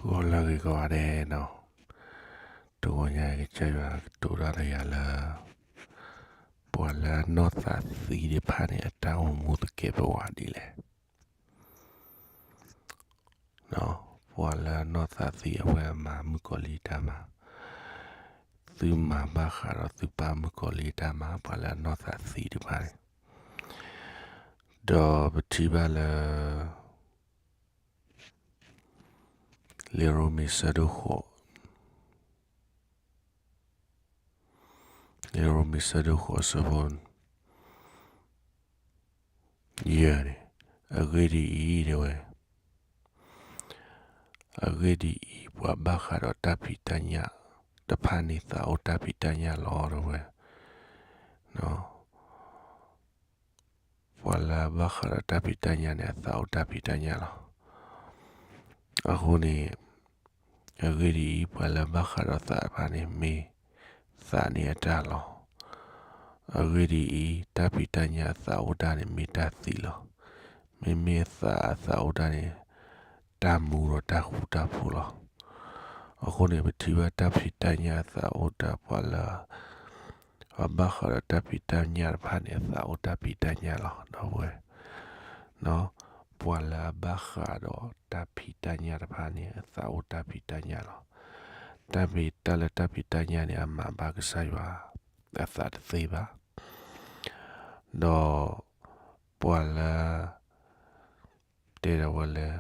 ဂီၤလၢအဂ့ၤကိးဂၤဒဲးနီၤ, တဂီၤညါအံၤ ကစၢ်ယွၤကတိၤတၢ်ဒီးယၤလၢ ပှၤလၢအနီၢ်သးသံတဖၣ်န့ၣ် အတၢ်အိၣ်မူသကဲးပဝးဒ်လဲၣ်. ပှၤလၢအနီၢ်သးသံ အဝဲမၤမုၣ်ကီၤလံၢ်တၢ်မၤ, သုမၤဘၣ်ဃးဒီးသုပၢ်မုၣ်ကီၤလံၢ်တၢ်မၤ, ပှၤလၢအနီၢ်သးသံတဖၣ်န့ၣ်, ဒီးပထံၣ်ဘၣ်လၢ လံာ်ရိမ့ၤဆၢဒိၣ်ဃိး, လံာ်ရိမ့ၤဆၢဒိၣ်ဃိး အဆၢဖိ ယဲၢ်န့ၣ်, အဂ့ၢ်ဒ်အံၤ တဲဝဲ, အဂ့ၢ်ဒ်အံၤ, ပှၤဘၣ်ဃးဒီးတၢ်ဖံးတၢ်ညၣ်တဖၣ်န့ၣ် သးအိၣ်တၢ်ဖံးတၢ်ညၣ်လီၤ တဲဝဲ. ပှၤလၢအဘၣ်ဃးဒီးတၢ်ဖံးတၢ်ညၣ်န့ၣ် အသးအိၣ်တၢ်ဖံးတၢ်ညၣ်လီၤ. အဃိန့ၣ် အဂ့ၢ်ဒ်အံၤ, ပှၤလၢအဘၣ်ဃးဒီးသးတဖၣ်န့ၣ် မ့ၢ်သးန့ၣ်အတၢ်လီၤ. အဂ့ၢ်ဒ်အံၤ, တၢ်ဖံးတၢ်ညၣ်အသးအိၣ်တၢ်န့ၣ် မ့ၢ်တၢ်သံလီၤ. မ့မ့ၢ်သးအသးအိၣ်တၢ်န့ၣ် တၢ်မူဒီးတၢ်ဃူတၢ်ဖိးလီၤ. အဃိန့ၣ် ပထံၣ်ဘၣ်တၢ်ဖံးတၢ်ညၣ်အသးအိၣ်တၢ် ပှၤလၢ အဘၣ်ဃးဒီးတၢ်ဖံးတၢ်ညၣ်တဖၣ်န့ၣ် အသးအိၣ်တၢ်ဖံးတၢ်ညၣ်လီၤ ဒီပုၢ်ဝဲၢ်. ပှၤလၢအဘၣ်ဃးဒီးတၢ်ဖံးတၢ်ညၣ်တဖၣ်န့ၣ် အသးအိၣ်တၢ်ဖံးတၢ်ညၣ်လီၤ. တၢ်ဖံး တၢ်လၢတၢ်ဖံးတၢ်ညၣ်န့ၣ် အမၤဘၣ်ကစၢ်ယွၤအသးတသ့ဘၣ်. ဒီး ပှၤလၢ တဲဒၣ်ဝဲလၢ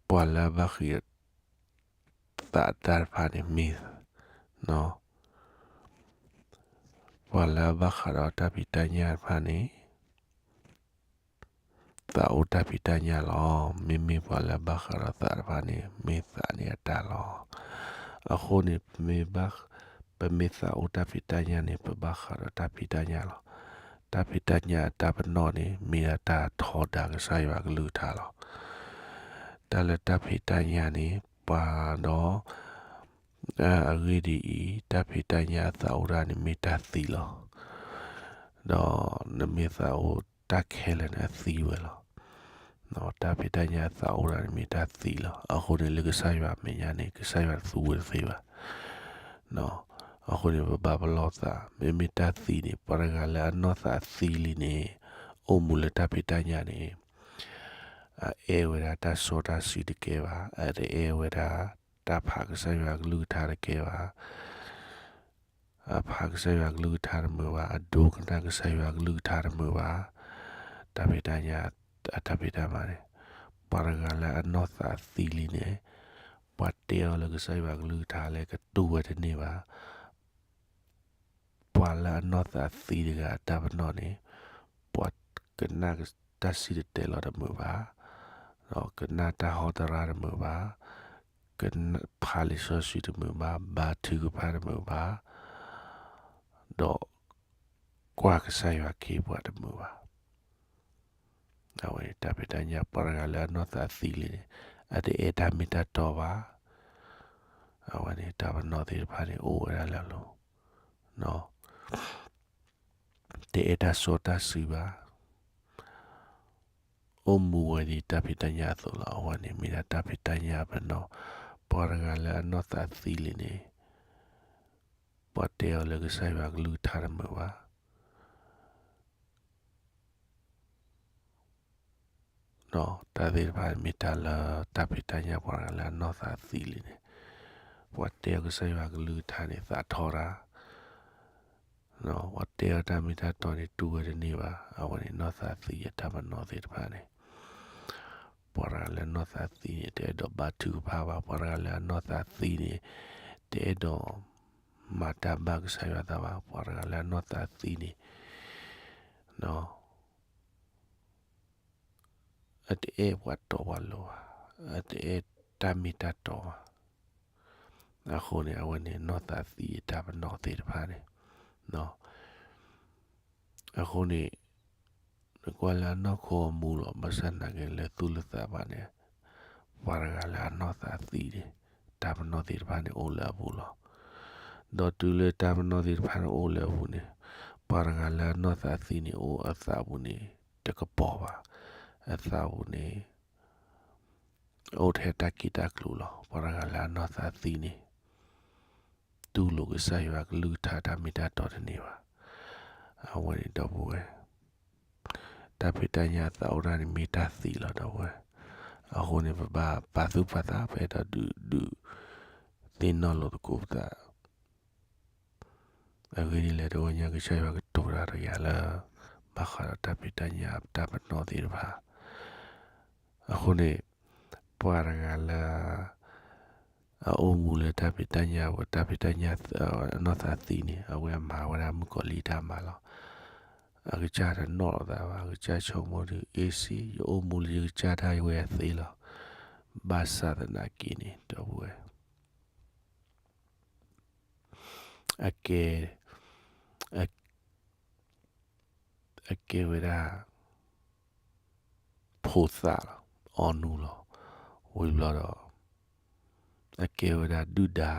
ပှၤလၢအဘၣ်ဃးဒီးသးတၢ်တဖၣ်န့ၣ် မ့ၢ် ပှၤလၢအဘၣ်ဃးဒီးတၢ်ဖံးတၢ်ညၣ်တဖၣ်န့ၣ် သးအိၣ်တၢ်ဖံးတၢ်ညၣ်လီၤ. မ့မ့ၢ်ပှၤလၢအဘၣ်ဃးဒီးသးတဖၣ်န့ၣ် မ့ၢ်သးန့ၣ်အတၢ်လီၤ. အဃိန့ၣ် ပမ့ၢ်သးအိၣ်တၢ်ဖံးတၢ်ညၣ်န့ၣ် ပဘၣ်ဃးဒီးတၢ်ဖံးတၢ်ညၣ်လီၤ. တၢ်ဖံးတၢ်ညၣ်အတၢ်ပနီၣ်န့ၣ် မ့ၢ်ဒၣ်တၢ်ထီဒါကစၢ်ယွၤကလုၢ်ကထါလီၤ. တၢ်လၢတၢ်ဖံးတၢ်ညၣ်န့ၣ် ပှၤဒီး အဂ့ၢ်ဒ်အံၤ, တၢ်ဖံးတၢ်ညၣ်အသးအိၣ်တၢ်န့ၣ် မ့ၢ်တၢ်သံလီၤ. ဒီးနမ့ၢ်သးအိၣ်တၢ်ခဲလၢာ်န့ၣ် အသံဝဲလီၤ. တၢ်ဖံးတၢ်ညၣ်အသးအိၣ်တၢ်န့ၣ် မ့ၢ်တၢ်သံလီၤ. အဃိန့ၣ် လၢကစၢ်ယွၤအမဲာ်ညါန့ၣ် ကစၢ်ယွၤတသူဝဲတသ့ဘၣ်. အဃိန့ၣ် ပဘၣ်ပလီၢ်သး, မ့မ့ၢ်တၢ်သံန့ၣ် ပှၤတဂၤလၢအနီၢ်သးသံလံန့ၣ် အိၣ်မူလၢတၢ်ဖံးတၢ်ညၣ်န့ၣ် အအဲၣ်ဝဲဒၣ်တၢ်စီတၢ်ဆှံတကဲဘၣ်, အတအဲၣ်ဝဲဒၣ်တၢ်ဖးကစၢ်ယွၤကလုၢ်ကထါတကဲဘၣ်, အဖးကစၢ်ယွၤကလုၢ်ကထါတမုာ်ဘၣ်, အဒိကနၣ်ကစၢ်ယွၤကလုၢ်ကထါတမုာ်ဘၣ်. တၢ်ဖံးတၢ်ညၣ် အတၢ်ဖံးတၢ်မၤန့ၣ်, ပှၤတဂၤလၢအနီၢ်သးသံလံန့ၣ်, ပှၤတဲအီၤလၢကစၢ်ယွၤကလုၢ်ကထါလၢကတူၢ်ဝဲတန့ၢ်ဘၣ်. ပှၤလၢအနီၢ်သးသံတဂၤအတၢ်ပနီၣ်န့ၣ်, ပှၤကနၣ်တၢ်စံၣ်တဲၤတဲလီၤတမုာ်ဘၣ်, ဒီးကနၣ်တၢ်ဟီတရါတမုာ်ဘၣ်, ကဖးလံာ်စီဆှံတမုာ်ဘၣ်, ဘါထုကဖၣ်တမုာ်ဘၣ်, ဒီးကွၢ်ကစၢ်ယွၤခ့ပှၤတမုာ်ဘၣ်. အဝဲန့ၣ် တၢ်ဖံးတၢ်ညၣ် ပှၤတဂၤလၢအနီၢ်သးသံလံန့ၣ်, အတအဲၣ်တၢ်မ့ၢ်တၢ်တီဘၣ်. အဝဲန့ၣ် တၢ်ပနီၣ်သ့ၣ်တဖၣ်န့ၣ် အိၣ်ဝဲဒၣ်လၢအလိၤ, တအဲၣ်တၢ်စီတၢ်ဆှံဘၣ်, အိၣ်မူဝဲဒ်တၢ်ဖံးတၢ်ညၣ်အသိးလီၤ. အဝဲန့ၣ်မ့ၢ်ဒၣ်တၢ်ဖံးတၢ်ညၣ်အပနီၣ်, ပှၤတဂၤလၢအနီၢ်သးသံလံန့ၣ်, ပှၤတဲအီၤလၢကစၢ်ယွၤကလုၢ်ကထါတမုာ်ဘၣ်. ဒီးတၢ်သ့ၣ်တဖၣ်မ့ၢ်တၢ်လၢတၢ်ဖံးတၢ်ညၣ် ပှၤတဂၤလၢအနီၢ်သးသံလံန့ၣ်, ပှၤတဲအီၤကစၢ်ယွၤကလုၢ်ကထါန့ၣ် သးထီဒါ, ပှၤတဲအီၤတၢ်မ့ၢ်တၢ်တီန့ၣ် တူၢ်ဝဲတန့ၢ်ဘၣ်. အဝဲန့ၣ်နီၢ်သးသံအတၢ်ပနီၣ်သ့ၣ်တဖၣ်န့ၣ်, ပှၤတဂၤလၢအနီၢ်သးသံန့ၣ် တအဲၣ်ဒိးဘါထုကဖၣ်ဘၣ်. ပှၤတဂၤလၢအနီၢ်သးသံန့ၣ် တအဲၣ်ဒိးမၤတၢ်ဘၣ်ကစၢ်ယွၤအသးဘၣ်. ပှၤတဂၤလၢအနီၢ်သးသံန့ၣ် အတအဲၣ်ပှၤတီပှၤလိၤဘၣ်, အတအဲၣ်တၢ်မ့ၢ်တၢ်တီဘၣ်. အဃိန့ၣ် အဝဲန့ၣ်နီၢ်သးသံအတၢ်ပနီၣ်သ့ၣ်တဖၣ်န့ၣ်, အဃိန့ၣ် နကွၢ်လၢအနီၢ်ခိအမူလီၤ. ဘၣ်ဆၣ်သနာ်က့ လၢသူၣ်လၢသးဘၣ်န့ၣ် ပှၤတဂၤလၢအနီၢ်သးသံန့ၣ် တၢ်ပနီၣ်သ့ၣ်တဖၣ်န့ၣ်အိၣ်လၢအပူၤလီၤ. ဒီးတုၤလၢတၢ်ပနီၣ်သ့ၣ်တဖၣ်န့ၣ်အိၣ်လၢအပူၤန့ၣ်, ပှၤတဂၤလၢအနီၢ်သးသံန့ၣ် အိၣ်အသးပူၤန့ၣ် တကပီၤဘၣ်. အသးပူၤန့ၣ် အိၣ်ထဲတၢ်က့ၣ်တၢ်ကျိၤလီၤ. ပှၤတဂၤလၢအနီၢ်သးသံန့ၣ် တူၢ်လိာ်ကစၢ်ယွၤကလုၢ်ကထါတၢ်မ့ၢ်တၢ်တီတန့ၢ်ဘၣ်. အဝဲန့ၣ်ဒီပုၢ်ဝဲၢ် တၢ်ဖံးတၢ်ညၣ်အသးအိၣ်တၢ်န့ၣ်မ့ၢ်တၢ်သံလီၤ ဒီပုၢ်ဝဲၢ်. အဃိန့ၣ် ပဘၣ်ပာ်သူၣ်ပာ်သး ပအဲၣ်ဒိးဒုး ဒုးသ့ၣ်နီၣ်လိာ်သကိးပသး အဂ့ၢ်ဒ်လဲၣ် တဂီၤညါကစၢ်ယွၤကတိၤတၢ်ဒီးယၤလၢ ဘၣ်ဃးဒီးတၢ်ဖံးတၢ်ညၣ်တၢ်ပနီၣ်သ့ၣ်တဖၣ်. အဃိန့ၣ် ပှၤတဂၤလၢ အအိၣ်မူလၢတၢ်ဖံးတၢ်ညၣ်ဝဲ တၢ်ဖံးတၢ်ညၣ်အနီၢ်သးသံန့ၣ် အဝဲအမၤဝဲဒၣ်မုၣ်ကီၤလံၢ်တၢ်မၤလီၤ. အကစၢ်တနီၣ်လိာ်သးဘၣ် အကစၢ်ဆိကမိၣ်ဒုး အ့စ့ ယအိၣ်မူလၢယကစၢ်ဒၣ်ဝဲအသ့လီၤ. ဘၣ်ဆၣ်သနာ်က့န့ၣ် ဒီပုၢ်ဝဲၢ် အကဲ အ အကဲဝဲဒၣ် ဖိသၣ်လီၤ အီနူလီၤ ဝံၤဘျီဒီး အကဲဝဲဒၣ်ဒုၣ်ဒါ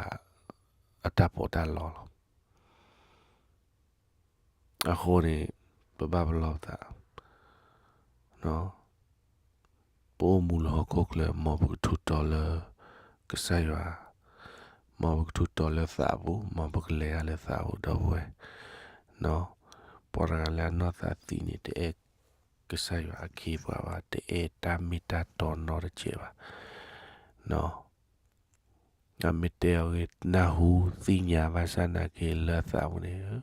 အတၢ်ပီးတၢ်လီလီၤ. အဃိန့ၣ် ပဘၣ်ပလီၢ်ပသး ပအိၣ်မူလၢဟီၣ်ခိၣ်ချၢ မ်ပကထူးတီၤလၢ ကစၢ်ယွၤ, မ်ပကထူးတီၤလၢသးအပူၤ, မ်ပကလဲၤတၢ်လၢသးအပူၤ ဒီပုၢ်ဝဲၢ်, ပှၤတဂၤလၢအနီၢ်သးသံန့ၣ် တအဲၣ်ကစၢ်ယွၤအခ့အပှၤဘၣ်, တအဲၣ်တၢ်မ့ၢ်တၢ်တီနီတစဲးဘၣ်. အမ့ၢ်တဲအီၤဂ့ၤ နၢ်ဟူသ့ၣ်ညါဘၣ်ဆၣ်နာ်က့လၢအသးပူၤန့ၣ်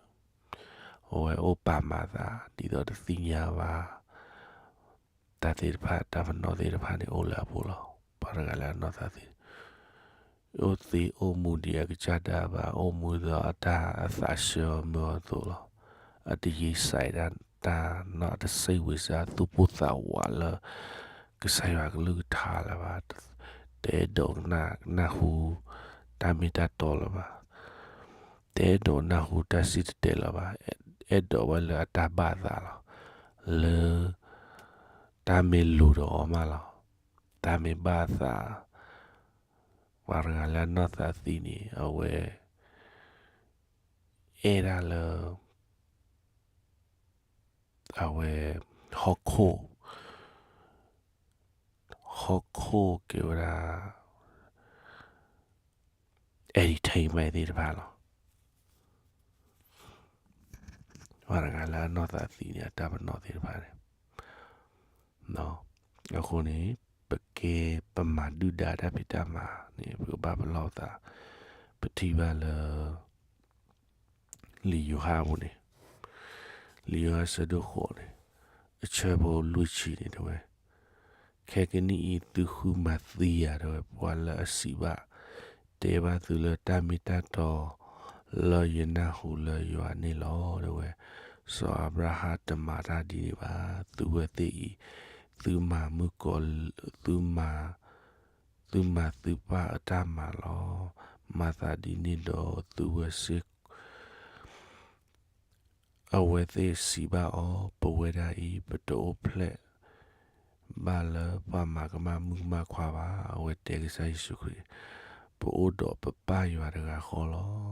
အဝဲအိၣ်ပာ်မၤသး ဒ်သိးတသ့ၣ်ညါဘၣ် တၢ်သ့ၣ်တဖၣ် တၢ်ပနီၣ်သ့ၣ်တဖၣ်န့ၣ်အိၣ်လၢအပူၤလီၤ. ပှၤတဂၤလၢအနီၢ်သးသံ အိၣ်သ့အိၣ်မူဒံးအကစၢ်ဒၣ်ဘၣ်, အိၣ်မူဒ်သိးအတၢ်အသးဆၢအီၤမၢအီၤအသိးလီၤ. အတယံာ်စဲးဒၣ်တၢ်နီၢ် အတစံးဝံၤစၢ်သူၣ်ပိၢ်သးဝးလၢ ကစၢ်ယွၤကလုၢ်ကထါလၢၤဘၣ်, တအဲၣ်ဒိးနၢ်ဟူ တၢ်မ့ၢ်တၢ်တီလၢၤဘၣ်, တအဲၣ်ဒိးနၢ်ဟူတၢ်စံၣ်တဲၤတဲလီၤဘၣ်, အဲၣ်ဒိးဝဲလၢအတၢ်ဘၣ်အသးလီၤ. လၢ တၢ်မ့ၢ်လိၤဒီးအီၤမးလီၤ. တၢ်မ့ၢ်ဘၣ်အသး ပှၤတဂၤလၢအနီၢ်သးသံန့ၣ် အဝဲ အဲၣ်ဒၣ်လၢ အဝဲ ဟီၣ်ခိၣ် ဟီၣ်ခိၣ်ကဲဝဲဒၣ် entertainment သ့ၣ်တဖၣ်လီၤ. ပှၤတဂၤလၢအနီၢ်သးသံန့ၣ် အတၢ်ပနီၣ်သ့ၣ်တဖၣ်န့ၣ် အဃိန့ၣ် ပကဲပမၤဒုၣ်ဒါတၢ်ဖံးတၢ်မၤန့ၣ် ပကဘၣ်ပလီၢ်သး ပထံၣ်ဘၣ်လၢ လံာ်ယိၤဟၣ်အပူၤန့ၣ်, လံာ်ယိၤဟၣ်ဆၢဒိၣ်ဃိးန့ၣ်, အဆၢဖိလွံၢ်ဆံန့ၣ်တဲဝဲ, ခဲကနံၣ်အံၤ သုဃုမၤသံယၤ တဲဝဲ, ပှၤလၢအစံးဘၣ် တဲဘၣ်သုလၢတၢ်မ့ၢ်တၢ်တီ လၢယနၢ်ဟူလၢယွၤန့ၣ်လီၤ တဲဝဲ. စီၤအၤဘြၤဟၣ်တမၤတၢ်ဒ်န့ၣ်ဘၣ်. သုဝဲသ့ၣ်အံၤ သုမၤမုၣ်ကီၤ သုမၤ သုမၤသုပၢ်အတၢ်မၤလီၤ. မၤသးဒ်န့ၣ်ဒီး သုဝဲစ့ၢ် အဝဲသ့ၣ်စံးဘၣ်အီၤ, ပဝဲဒၣ်အံၤ ပတအိၣ်ဖျဲၣ်ဘၣ်လၢပှၤမၤကမၣ်မုၣ်ကမၣ်ခွါဘၣ်. အဝဲတဲကစၢ်ယ့ၣ်ၡူးခရံာ်, ပအိၣ်ဒီးပပၢ်ယွၤတဂၤဃီလီၤ.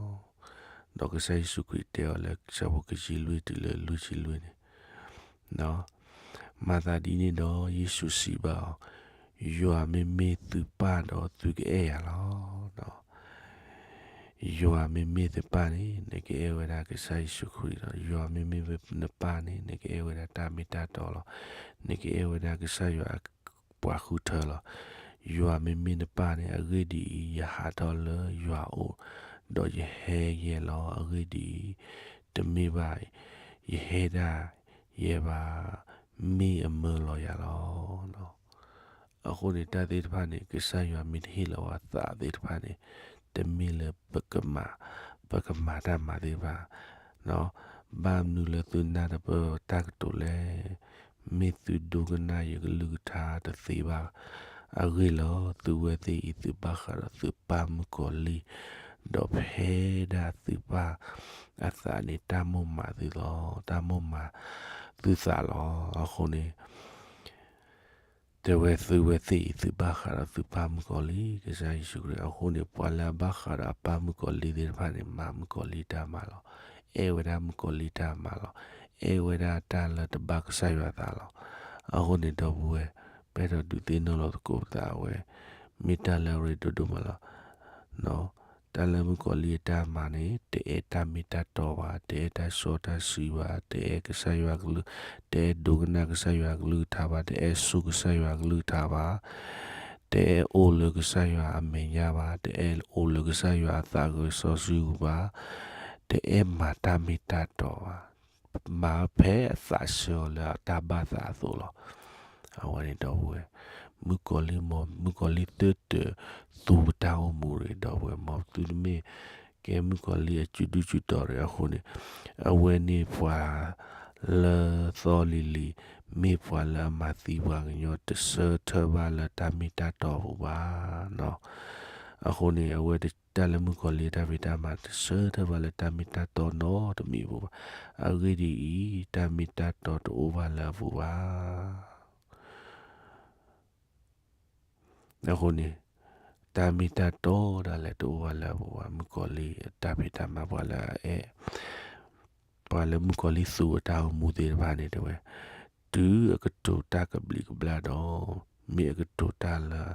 ဒီးကစၢ်ယ့ၣ်ၡူးခရံာ်တဲအီၤလၢ ဆၢဖိခံဆံလွံၢ်တုၤလၢလွံၢ်ဆံလွံၢ်န့ၣ် မၤသးဒ်န့ၣ်ဒီး ယ့ၣ်ၡူးစံးဘၣ်အီၤ, ယွၤမ့မ့ၢ်သုပၢ်ဒီးသုကအဲၣ်ယၤလီၤ. ယွၤမ့မ့ၢ်သုပၢ်န့ၣ် နကအဲၣ်ဝဲဒၣ်ကစၢ်ယ့ၣ်ၡူးခရံာ်လီၤ. ယွၤမ့မ့ၢ်နပၢ်န့ၣ် နကအဲၣ်ဝဲဒၣ်တၢ်မ့ၢ်တၢ်တီလီၤ. နကအဲၣ်ဝဲဒၣ်ကစၢ်ယွၤအပှၤဃုထၢလီၤ. ယွၤမ့မ့ၢ်နပၢ်န့ၣ် အဂ့ၢ်ဒ်အံၤ, ယဟးထီၣ်လၢယွၤအအိၣ်, ဒီးယဟဲယဲလီၤ. အဂ့ၢ်ဒ်အံၤ, တမ့ၢ်ဘၣ် ယဟဲဒၣ်ယဲဘၣ်, မ့ၢ်အမၢလီၤယၤလီၤ. အဃိန့ၣ် တၢ်သ့ၣ်တဖၣ်န့ၣ် ကစၢ်ယွၤမ့ၢ်တဟ့ၣ်လီၤဝဲသးသ့ၣ်တဖၣ်န့ၣ် တမ့ၢ်လၢပကမၤ ပကမၤတၢ်မၤသ့ၣ်တဖၣ်, ဘၣ်မနုၤလၢသုနၢ်တပၢၢ်တၢ်ကတိၤလဲၣ်. မ့ၢ်သုဒိကနၣ်ယကလုၢ်ကထါတသ့ဘၣ် အဂ့ၢ်လီၤ. သုဝဲသ့ၣ်အံၤ သုဘၣ်ဃးဒီးသုပၢ်မုၣ်ကီၤလံၢ်, ဒီးဖဲဒၣ်သုပၢ်အသးန့ၣ် တၢ်မိၣ်မးသုလီၤ, တၢ်မိၣ်မးသုသးလီၤ. အဃိန့ၣ် တဲဝဲသုဝဲသ့ၣ်အံၤ သုဘၣ်ဃးဒီးသုပၢ်မုၣ်ကီၤလံၢ် ကစၢ်ယ့ၣ်ၡူးခရံာ်. အဃိန့ၣ် ပှၤလၢအဘၣ်ဃးဒီးအပၢ်မုၣ်ကီၤလံၢ်သ့ၣ်တဖၣ်န့ၣ် မၤမုၣ်ကီၤလံၢ်တၢ်မၤလီၤ. အဲၣ်ဝဲဒၣ်မုၣ်ကီၤလံၢ်တၢ်မၤလီၤ. အဲၣ်ဝဲဒၣ်တၢ်လၢတဘၣ်ကစၢ်ယွၤအသးလီၤ. အဃိန့ၣ် ဒီပုၢ်ဝဲၢ် ပအဲၣ်ဒိးဒုးသ့ၣ်နီၣ်လီၤသကိးပသးဝဲ, မ့ၢ်တၢ်လၢအရ့ဒိၣ်ဒိၣ်မးလီၤ. တၢ်လၢမုၣ်ကီၤလံၢ်အတၢ်မၤန့ၣ် တအဲၣ်တၢ်မ့ၢ်တၢ်တီဘၣ်, တအဲၣ်တၢ်စီတၢ်ဆှံဘၣ်, တအဲၣ်ကစၢ်ယွၤကလုၢ်, တအဲၣ်ဒိကနၣ်ကစၢ်ယွၤကလုၢ်ကထါဘၣ်, တအဲၣ်ဆူကစၢ်ယွၤကလုၢ်ကထါဘၣ်, တအဲၣ်အိၣ်လၢကစၢ်ယွၤအမဲာ်ညါဘၣ်, တအဲၣ်အိၣ်လၢကစၢ်ယွၤအသးစီဆှံပူၤဘၣ်, တအဲၣ်မၤတၢ်မ့ၢ်တၢ်တီဘၣ်, မၤဖဲအသးဆၢအီၤလၢအတၢ်ဘၣ်သးအသိးလီၤ. အဝဲန့ၣ်ဒီပုၢ်ဝဲၢ်, မုၣ်ကီၤလံၢ်မ့ၢ် မုၣ်ကီၤလံၢ်သ့ၣ်တၢၤသူဝဲတၢ်အိၣ်မူရ့ၣ် ဒီပုၢ်ဝဲၢ်, မ်ပသုတမ့ၢ်ကဲမုၣ်ကီၤလံၢ်အစုဒုၣ်စုတီၤရ့ၣ်အဃိန့ၣ်, အဝဲန့ၣ်ပှၤလၢသီလံၤလံၤ, မ့ၢ်ပှၤလၢအမၤသံပှၤကညီ တဆၢထၢၣ်ဘၣ်လၢတၢ်မ့ၢ်တၢ်တီပူၤဘၣ်. အဃိန့ၣ် အဝဲတၢ်လၢမုၣ်ကီၤလံၢ်အတၢ်ဖံးတၢ်မၤ တဆၢထၢၣ်ဘၣ်လၢတၢ်မ့ၢ်တၢ်တီနီတမံၤပူၤဘၣ်. အဂ့ၢ်ဒ်အံၤ, တၢ်မ့ၢ်တၢ်တီတအိၣ်ဘၣ်လၢအပူၤဘၣ်. အဃိန့ၣ်, တၢ်မ့ၢ်တၢ်တီဒၣ်လဲာ်တအိၣ်ဘၣ်လၢအပူၤဘၣ်. မုၣ်ကီၤလံၢ်အတၢ်ဖံးတၢ်မၤ ပှၤလၢအအဲၣ်, ပှၤလၢမုၣ်ကီၤလံၢ်သူအတၢ်အိၣ်မူသ့ၣ်တဖၣ်န့ၣ်တဲဝဲ, တုၤအကတိၤတၢ်ကဘျံးကဘျၣ်ဒီး, မ့ၢ်အကတိၤတၢ်လၢ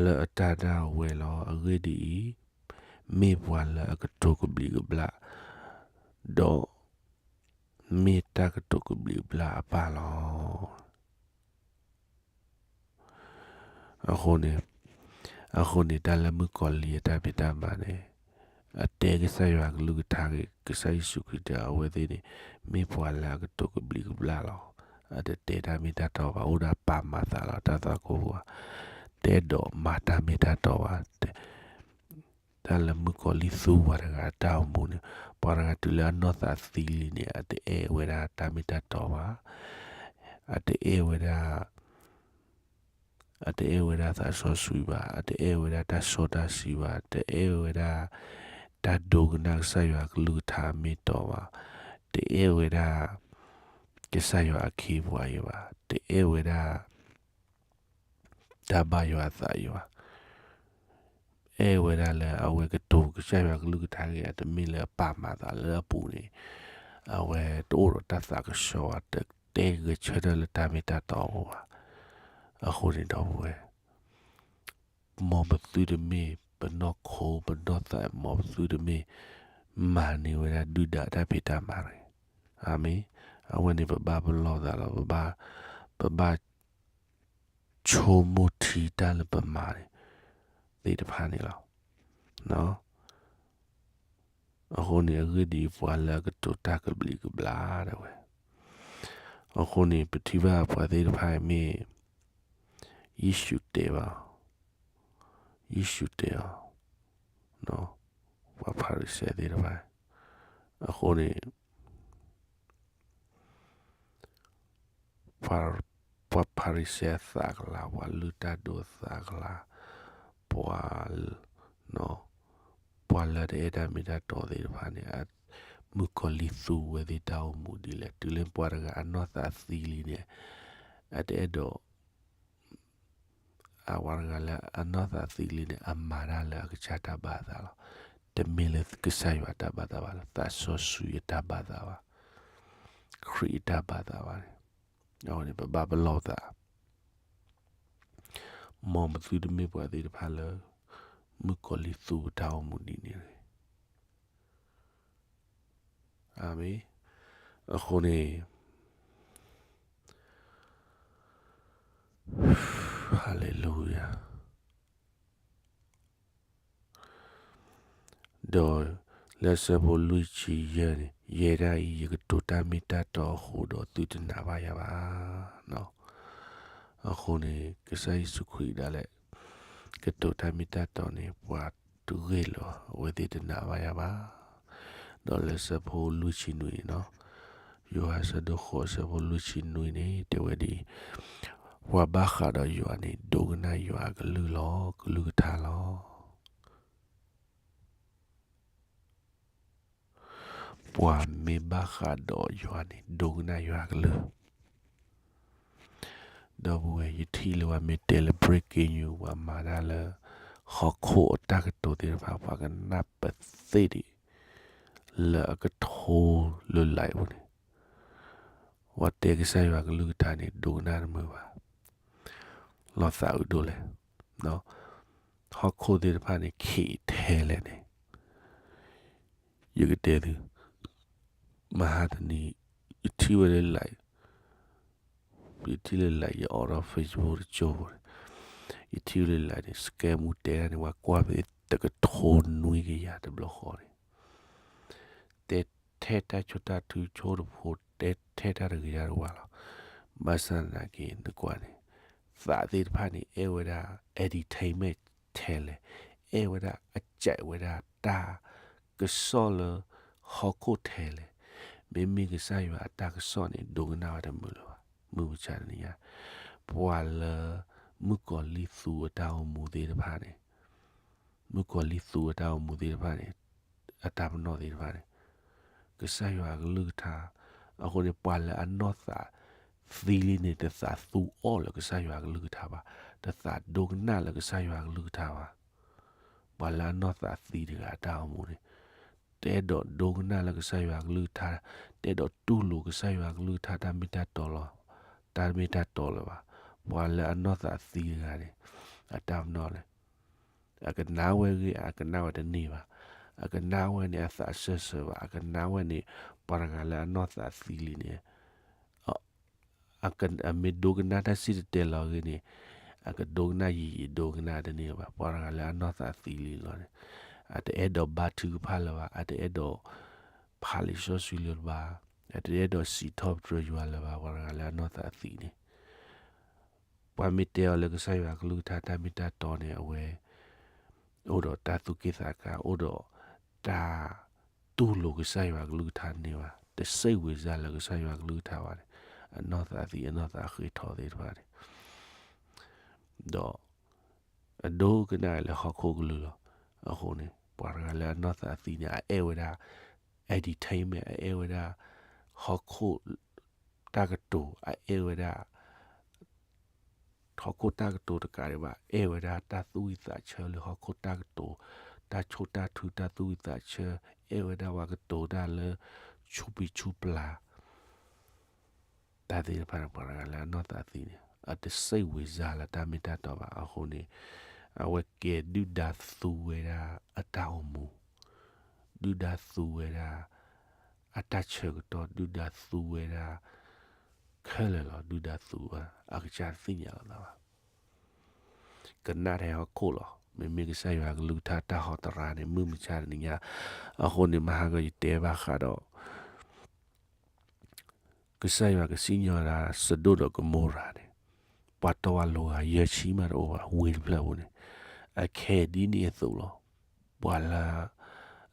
လၢအတၢ်ဒၣ်ဝဲလီၤ. အဂ့ၢ်ဒ်အံၤ, မ့ၢ်ပှၤလၢအကတိၤကဘျံးကဘျၣ်, ဒီး မ့ၢ်တၢ်ကတိၤကဘျံးကဘျၣ်အပၢ်လီၤ. အဃိန့ၣ်, အဃိန့ၣ် တၢ်လၢမုၣ်ကီၤလံၢ်အတၢ်ဖံးတၢ်မၤန့ၣ်, အတဲကစၢ်ယွၤကလုၢ်ကထါဂ့ၤ, ကစၢ်ယ့ၣ်ၡူးခရံာ်တဲအဝဲသ့ၣ်န့ၣ်, မ့ၢ်ပှၤလၢအကတိၤကဘျံးကဘျၣ်လီၤ. အတတဲတၢ်မ့ၢ်တၢ်တီဘၣ်, အိၣ်ဒၣ်ပာ်မၤသးလီၤတၢ်သွၣ်ခိၣ်ပူၤဘၣ်, တအဲၣ်ဒိးမၤတၢ်မ့ၢ်တၢ်တီဘၣ်. တၢ်လၢမုၣ်ကီၤလံၢ်သူပှၤတဂၤအတၢ်အိၣ်မူန့ၣ်, ပှၤတဂၤတုၤလၢအနီၢ်သးသံလံန့ၣ် အတအဲၣ်ဝဲဒၣ်တၢ်မ့ၢ်တၢ်တီဘၣ်, အတအဲၣ်ဝဲဒၣ်, အတအဲၣ်ဝဲဒၣ်သးစီဆှံဘၣ်, အတအဲၣ်ဝဲဒၣ်တၢ်စီတၢ်ဆှံဘၣ်, တအဲၣ်ဝဲဒၣ် တၢ်ဒိကနၣ်ကစၢ်ယွၤကလုၢ်ကထါမ့ၢ်တီဘၣ်, တအဲၣ်ဝဲဒၣ် ကစၢ်ယွၤအခ့အပှၤအံၤဘၣ်, တအဲၣ်ဝဲဒၣ် တၢ်ဘၣ်ယွၤအသးအံၤဘၣ်. အဲၣ်ဝဲဒၣ်လၢအဝဲကတိၤကစၢ်ယွၤကလုၢ်ကထါဂ့ၤ, အတမ့ၢ်လၢအပာ်မၤသးလၢအပူၤန့ၣ်, အဝဲတအိၣ်ဒီးတၢ်သးကဆှီဘၣ်, တတဲဂဲၤဆၢထၢၣ်လၢတၢ်မ့ၢ်တၢ်တီအဂီၢ်ဘၣ်. အဃိန့ၣ်ဒီပုၢ်ဝဲၢ်, မ်ပသုတမ့ၢ်ပနီၢ်ခိပနီၢ်သး, မ်ပသုတမ့ၢ်မၤန့ၢ်ဝဲဒၣ်ဒုၣ်ဒါတၢ်ဖံးတၢ်မၤတဂ့ၤ. အၤမ့ၣ်. အဝဲန့ၣ်ပဘၣ်ပလီၢ်သးလီၤ, ပဘၣ် ပဘၣ်ဆိကမိၣ်ထံတၢ်လၢပမၤန့ၣ် သ့ၣ်တဖၣ်န့ၣ်လီၤ. အဃိန့ၣ် အဂ့ၢ်ဒ်အံၤ, ပှၤလၢအကတိၤတၢ်ကဘျံးကဘျၣ်ဒၣ်ဝဲ, အဃိန့ၣ် ပထံၣ်ဘၣ်ပှၤသ့ၣ်တဖၣ်မ့ၢ် ယ့ၣ်ၡူးတဲဘၣ်, ယ့ၣ်ၡူးတဲအီၤ, ပှၤဖၤရံၤၡဲသ့ၣ်တဖၣ်, အဃိန့ၣ် ပှၤဖၤရံၤၡဲအသးကလၤ, ပှၤလုၢ်တၢ်ဒိၣ်အသးကလၤ, ပှၤ, ပှၤလၢတအဲၣ်တၢ်မ့ၢ်တၢ်တီသ့ၣ်တဖၣ်န့ၣ်, မုၣ်ကီၤလံၢ်သူဝဲသ့ၣ်တၢ်အိၣ်မူဒ်လဲၣ်. တုၤလၢပှၤတဂၤအနီၢ်သးသံလံန့ၣ်, အတအဲၣ်ဒိး အဝဲတဂၤလၢအနီၢ်သးသံလံန့ၣ် အမၤတၢ်လၢအကစၢ်တၢ်ဘၣ်သးလီၤ. တမ့ၢ်လၢကစၢ်ယွၤတၢ်ဘၣ်သးဘၣ်, လၢသးစီဆှံအတၢ်ဘၣ်သးဘၣ်, ခရံာ်အတၢ်ဘၣ်သးဘၣ်န့ၣ်, အဝဲန့ၣ် ပဘၣ်ပလီၢ်သး, မ်ပသုတမ့ၢ်ပှၤသ့ၣ်တဖၣ်လၢ မုၣ်ကီၤလံၢ်သူပတၢ်အိၣ်မူဒ်န့ၣ်တဂ့ၤ. အၤမ့ၣ်. အဃိန့ၣ်, ဟၤလ့လူယၤ, ဒီးလၢဆၢဖိလွံၢ်ဆံယဲၢ်န့ၣ်, ယဲဒၣ်အံၤ ယကတိၤတၢ်မ့ၢ်တၢ်တီအဃိဒီး သုတနာ်ဘၣ်ယၤဘၣ်. အဃိန့ၣ် ကစၢ်ယ့ၣ်ၡူးခရံာ်ဒၣ်လဲာ် ကတိၤတၢ်မ့ၢ်တၢ်တီန့ၣ် ပှၤတဂ့ၢ်လၢၤဘၣ်, အဝဲသ့ၣ်တနာ်ဘၣ်ယၤဘၣ်. ဒီးလၢဆၢဖိလွံၢ်ဆံနွံန့ၣ်, ယိၤဟၣ်ဆၢဒိၣ်ဃိးဆၢဖိလွံၢ်ဆံနွံန့ၣ် တဲဝဲဒ်အံၤ, ပှၤဘၣ်ဃးဒီးယွၤန့ၣ် ဒိကနၣ်ယွၤအကလုၢ်လီၤ, ကလုၢ်ကထါလီၤ. ပှၤမ့ၢ်ဘၣ်ဃးဒီးယွၤန့ၣ် ဒိကနၣ်ယွၤအကလုၢ်. ဒီပုၢ်ဝဲၢ်, ယထံၣ်လၢပှၤမ့ၢ်တဲလၢ breaking news ပှၤမၤတၢ်လၢ ဟီၣ်ခိၣ်အတၢ်ကတိၤသ့ၣ်တဖၣ် ပှၤကနၣ်ပသ့ၣ်ဒံး လၢအကထိလၢ live ပူၤန့ၣ်, ပှၤတဲကစၢ်ယွၤကလုၢ်ကထါန့ၣ် ဒိကနၣ်တမုာ်ဘၣ်. လီၤသးအုးဒိၣ်လဲၣ်. ဟီၣ်ခိၣ်သ့ၣ်တဖၣ်န့ၣ် ခံးထဲလဲၣ်န့ၣ် ယကတဲသု, မဟါတနံၤ ယထံၣ်ဝဲလၢ live, ယထံၣ်လၢ live ယအိးထီၣ် Facebook တကၠိဖိန့ၣ်, ယထံၣ်ဝဲလၢ live န့ၣ် scam မူတဲဒၣ်န့ၣ် ပှၤကွၢ်ဖဲတကထိနွံကယၤတဘျီဃီန့ၣ် တဲထဲတၢ်ဆိၣ်တၢ်ထုဆိတဖိ တဲထဲတၢ်တဂ့ၤတၢ်တဝါလီၤ. ဘၣ်ဆၣ်သနာ်က့ နကွၢ်န့ၣ် သးသ့ၣ်တဖၣ်န့ၣ် အဲၣ်ဝဲဒၣ် entertainment ထဲလဲၣ်, အဲၣ်ဝဲဒၣ် အကြိုက်ဝဲဒၣ် တၢ်ကစီၣ်လၢဟီၣ်ခိၣ်ထဲလဲၣ်, မ့မ့ၢ်ကစၢ်ယွၤအတၢ်ကစီၣ်န့ၣ် ဒိကနၣ်ဝဲတမုာ်လၢၤဘၣ်. မုၢ်မဆါတနံၤညါ ပှၤလၢ မုၣ်ကီၤလံၢ်သူအတၢ်အိၣ်မူသ့ၣ်တဖၣ်န့ၣ် မုၣ်ကီၤလံၢ်သူအတၢ်အိၣ်မူသ့ၣ်တဖၣ်န့ၣ် အတၢ်ပနီၣ်သ့ၣ်တဖၣ်န့ၣ် ကစၢ်ယွၤအကလုၢ်ကထါ, အဃိန့ၣ် ပှၤလၢအနီၢ်သးသံလံန့ၣ် တသးသူအီၣ်လၢကစၢ်ယွၤအကလုၢ်ကထါဘၣ်, တသးဒိကနၣ်လၢကစၢ်ယွၤအကလုၢ်ကထါဘၣ်. ပှၤလၢအနီၢ်သးသံတဂၤအတၢ်အိၣ်မူန့ၣ် တအဲၣ်ဒိးဒိကနၣ်လၢကစၢ်ယွၤအကလုၢ်ကထါ, တအဲၣ်ဒိးတူၢ်လိာ်ကစၢ်ယွၤအကလုၢ်ကထါ တၢ်မ့ၢ်တၢ်တီလီၤ, တၢ်မ့ၢ်တၢ်တီလၢၤဘၣ်. ပှၤလၢအနီၢ်သးသံတဂၤန့ၣ် အတၢ်ပနီၣ်လဲၣ် အကနၣ်ဝဲဂ့ၤ အကနၣ်ဝဲတန့ၢ်ဘၣ်, အကနၣ်ဝဲန့ၣ် အသးစၢၢ်စၢၢ်ဘၣ်, အကနၣ်ဝဲန့ၣ် ပှၤတဂၤလၢအနီၢ်သးသံလံန့ၣ် အမ့ၢ်ဒိကနၣ်တၢ်စံၣ်တဲၤတဲလီၤဂ့ၤန့ၣ် အကဒိကနၣ်ယံာ်ယံာ် ဒိကနၣ်တန့ၢ်ဘၣ်. ပှၤတဂၤလၢအနီၢ်သးသံလံလီၤန့ၣ် အတအဲၣ်ဒိးဘါထုကဖၣ်လၢၤဘၣ်, အတအဲၣ်ဒိးဖးလံာ်စီဆှံလၢၤဘၣ်, အတအဲၣ်ဒိးစံးထီၣ်ပတြၢၤယွၤလၢၤဘၣ်, ပှၤတဂၤလၢအနီၢ်သးသံန့ၣ် ပှၤမ့ၢ်တဲအီၤလၢကစၢ်ယွၤကလုၢ်ကထါတၢ်မ့ၢ်တၢ်တီန့ၣ် အဝဲ အိၣ်ဒီးတၢ်သူၣ်က့ၣ်သးကါ, အိၣ်ဒီးတၢ်တူၢ်လိာ်ကစၢ်ယွၤကလုၢ်ကထါန့ၢ်ဘၣ်, တစိတ်ဝင်စားလၢကစၢ်ယွၤကလုၢ်ကထါဘၣ်န့ၣ် အနီၢ်သးသံ အနီၢ်သးဃ့ထီသ့ၣ်တဖၣ်န့ၣ် ဒီး အဒိကနၣ်လၢဟီၣ်ခိၣ်ကလုၢ်လီၤ. အဃိန့ၣ် ပှၤတဂၤလၢအနီၢ်သးသံန့ၣ် အအဲၣ်ဝဲဒၣ် entertainment အအဲၣ်ဝဲဒၣ် ဟီၣ်ခိၣ်တၢ်ကတိၤ, အအဲၣ်ဝဲဒၣ် ဟီၣ်ခိၣ်တၢ်ကတိၤတကးဒံးဘၣ်, အဲၣ်ဝဲဒၣ်တၢ်သူၣ်ဝံၣ်သးဆၢလၢဟီၣ်ခိၣ်တၢ်ကတိၤ, တၢ်ဆိၣ်တၢ်ထု တၢ်သူၣ်ဝံၣ်သးဆၢ, အဲၣ်ဝဲဒၣ်ပှၤကတိၤတၢ်လၢ ဆူပံၤဆူပျၢ် တၢ်သ့ၣ်တဖၣ်န့ၣ် ပှၤတဂၤလၢအနီၢ်သးသံန့ၣ် အတစိတ်ဝင်စားလၢတၢ်မ့ၢ်တၢ်တီဘၣ်. အဃိန့ၣ် အဝဲကဲဒုၣ်ဒါသူဝဲဒၣ်အတၢ်အိၣ်မူ, ဒုၣ်ဒါသူဝဲဒၣ်အတၢ်ဆၢကတီၢ်, ဒုၣ်ဒါသူဝဲဒၣ်ခဲလၢာ်လီၤ. ဒုၣ်ဒါသူဝဲ အကစၢ်တသ့ၣ်ညါလီၤသးဘၣ်. ကနၣ်ထဲဟီၣ်ခိၣ်လီၤ. မ့မ့ၢ်ကစၢ်ယွၤကလုၢ်ကထါတၢ်ဟီတရါန့ၣ် မုၢ်မဆါတနံၤညါ, အဃိန့ၣ် မဟါကီယတဲဘၣ်ဃးဒီး ကစၢ်ယွၤကစံၣ်ညီၣ်ဒၣ် စဒိၣ်ဒီးကမိရၤန့ၣ် ပှၤတီပှၤလိၤဂၤယဲၢ်ဆံမးတအိၣ်ဘၣ် ဝ့ၢ်တဖျၢၣ်ပူၤန့ၣ်, အခဲဒ်န့ၣ်အသိးလီၤ. ပှၤလၢ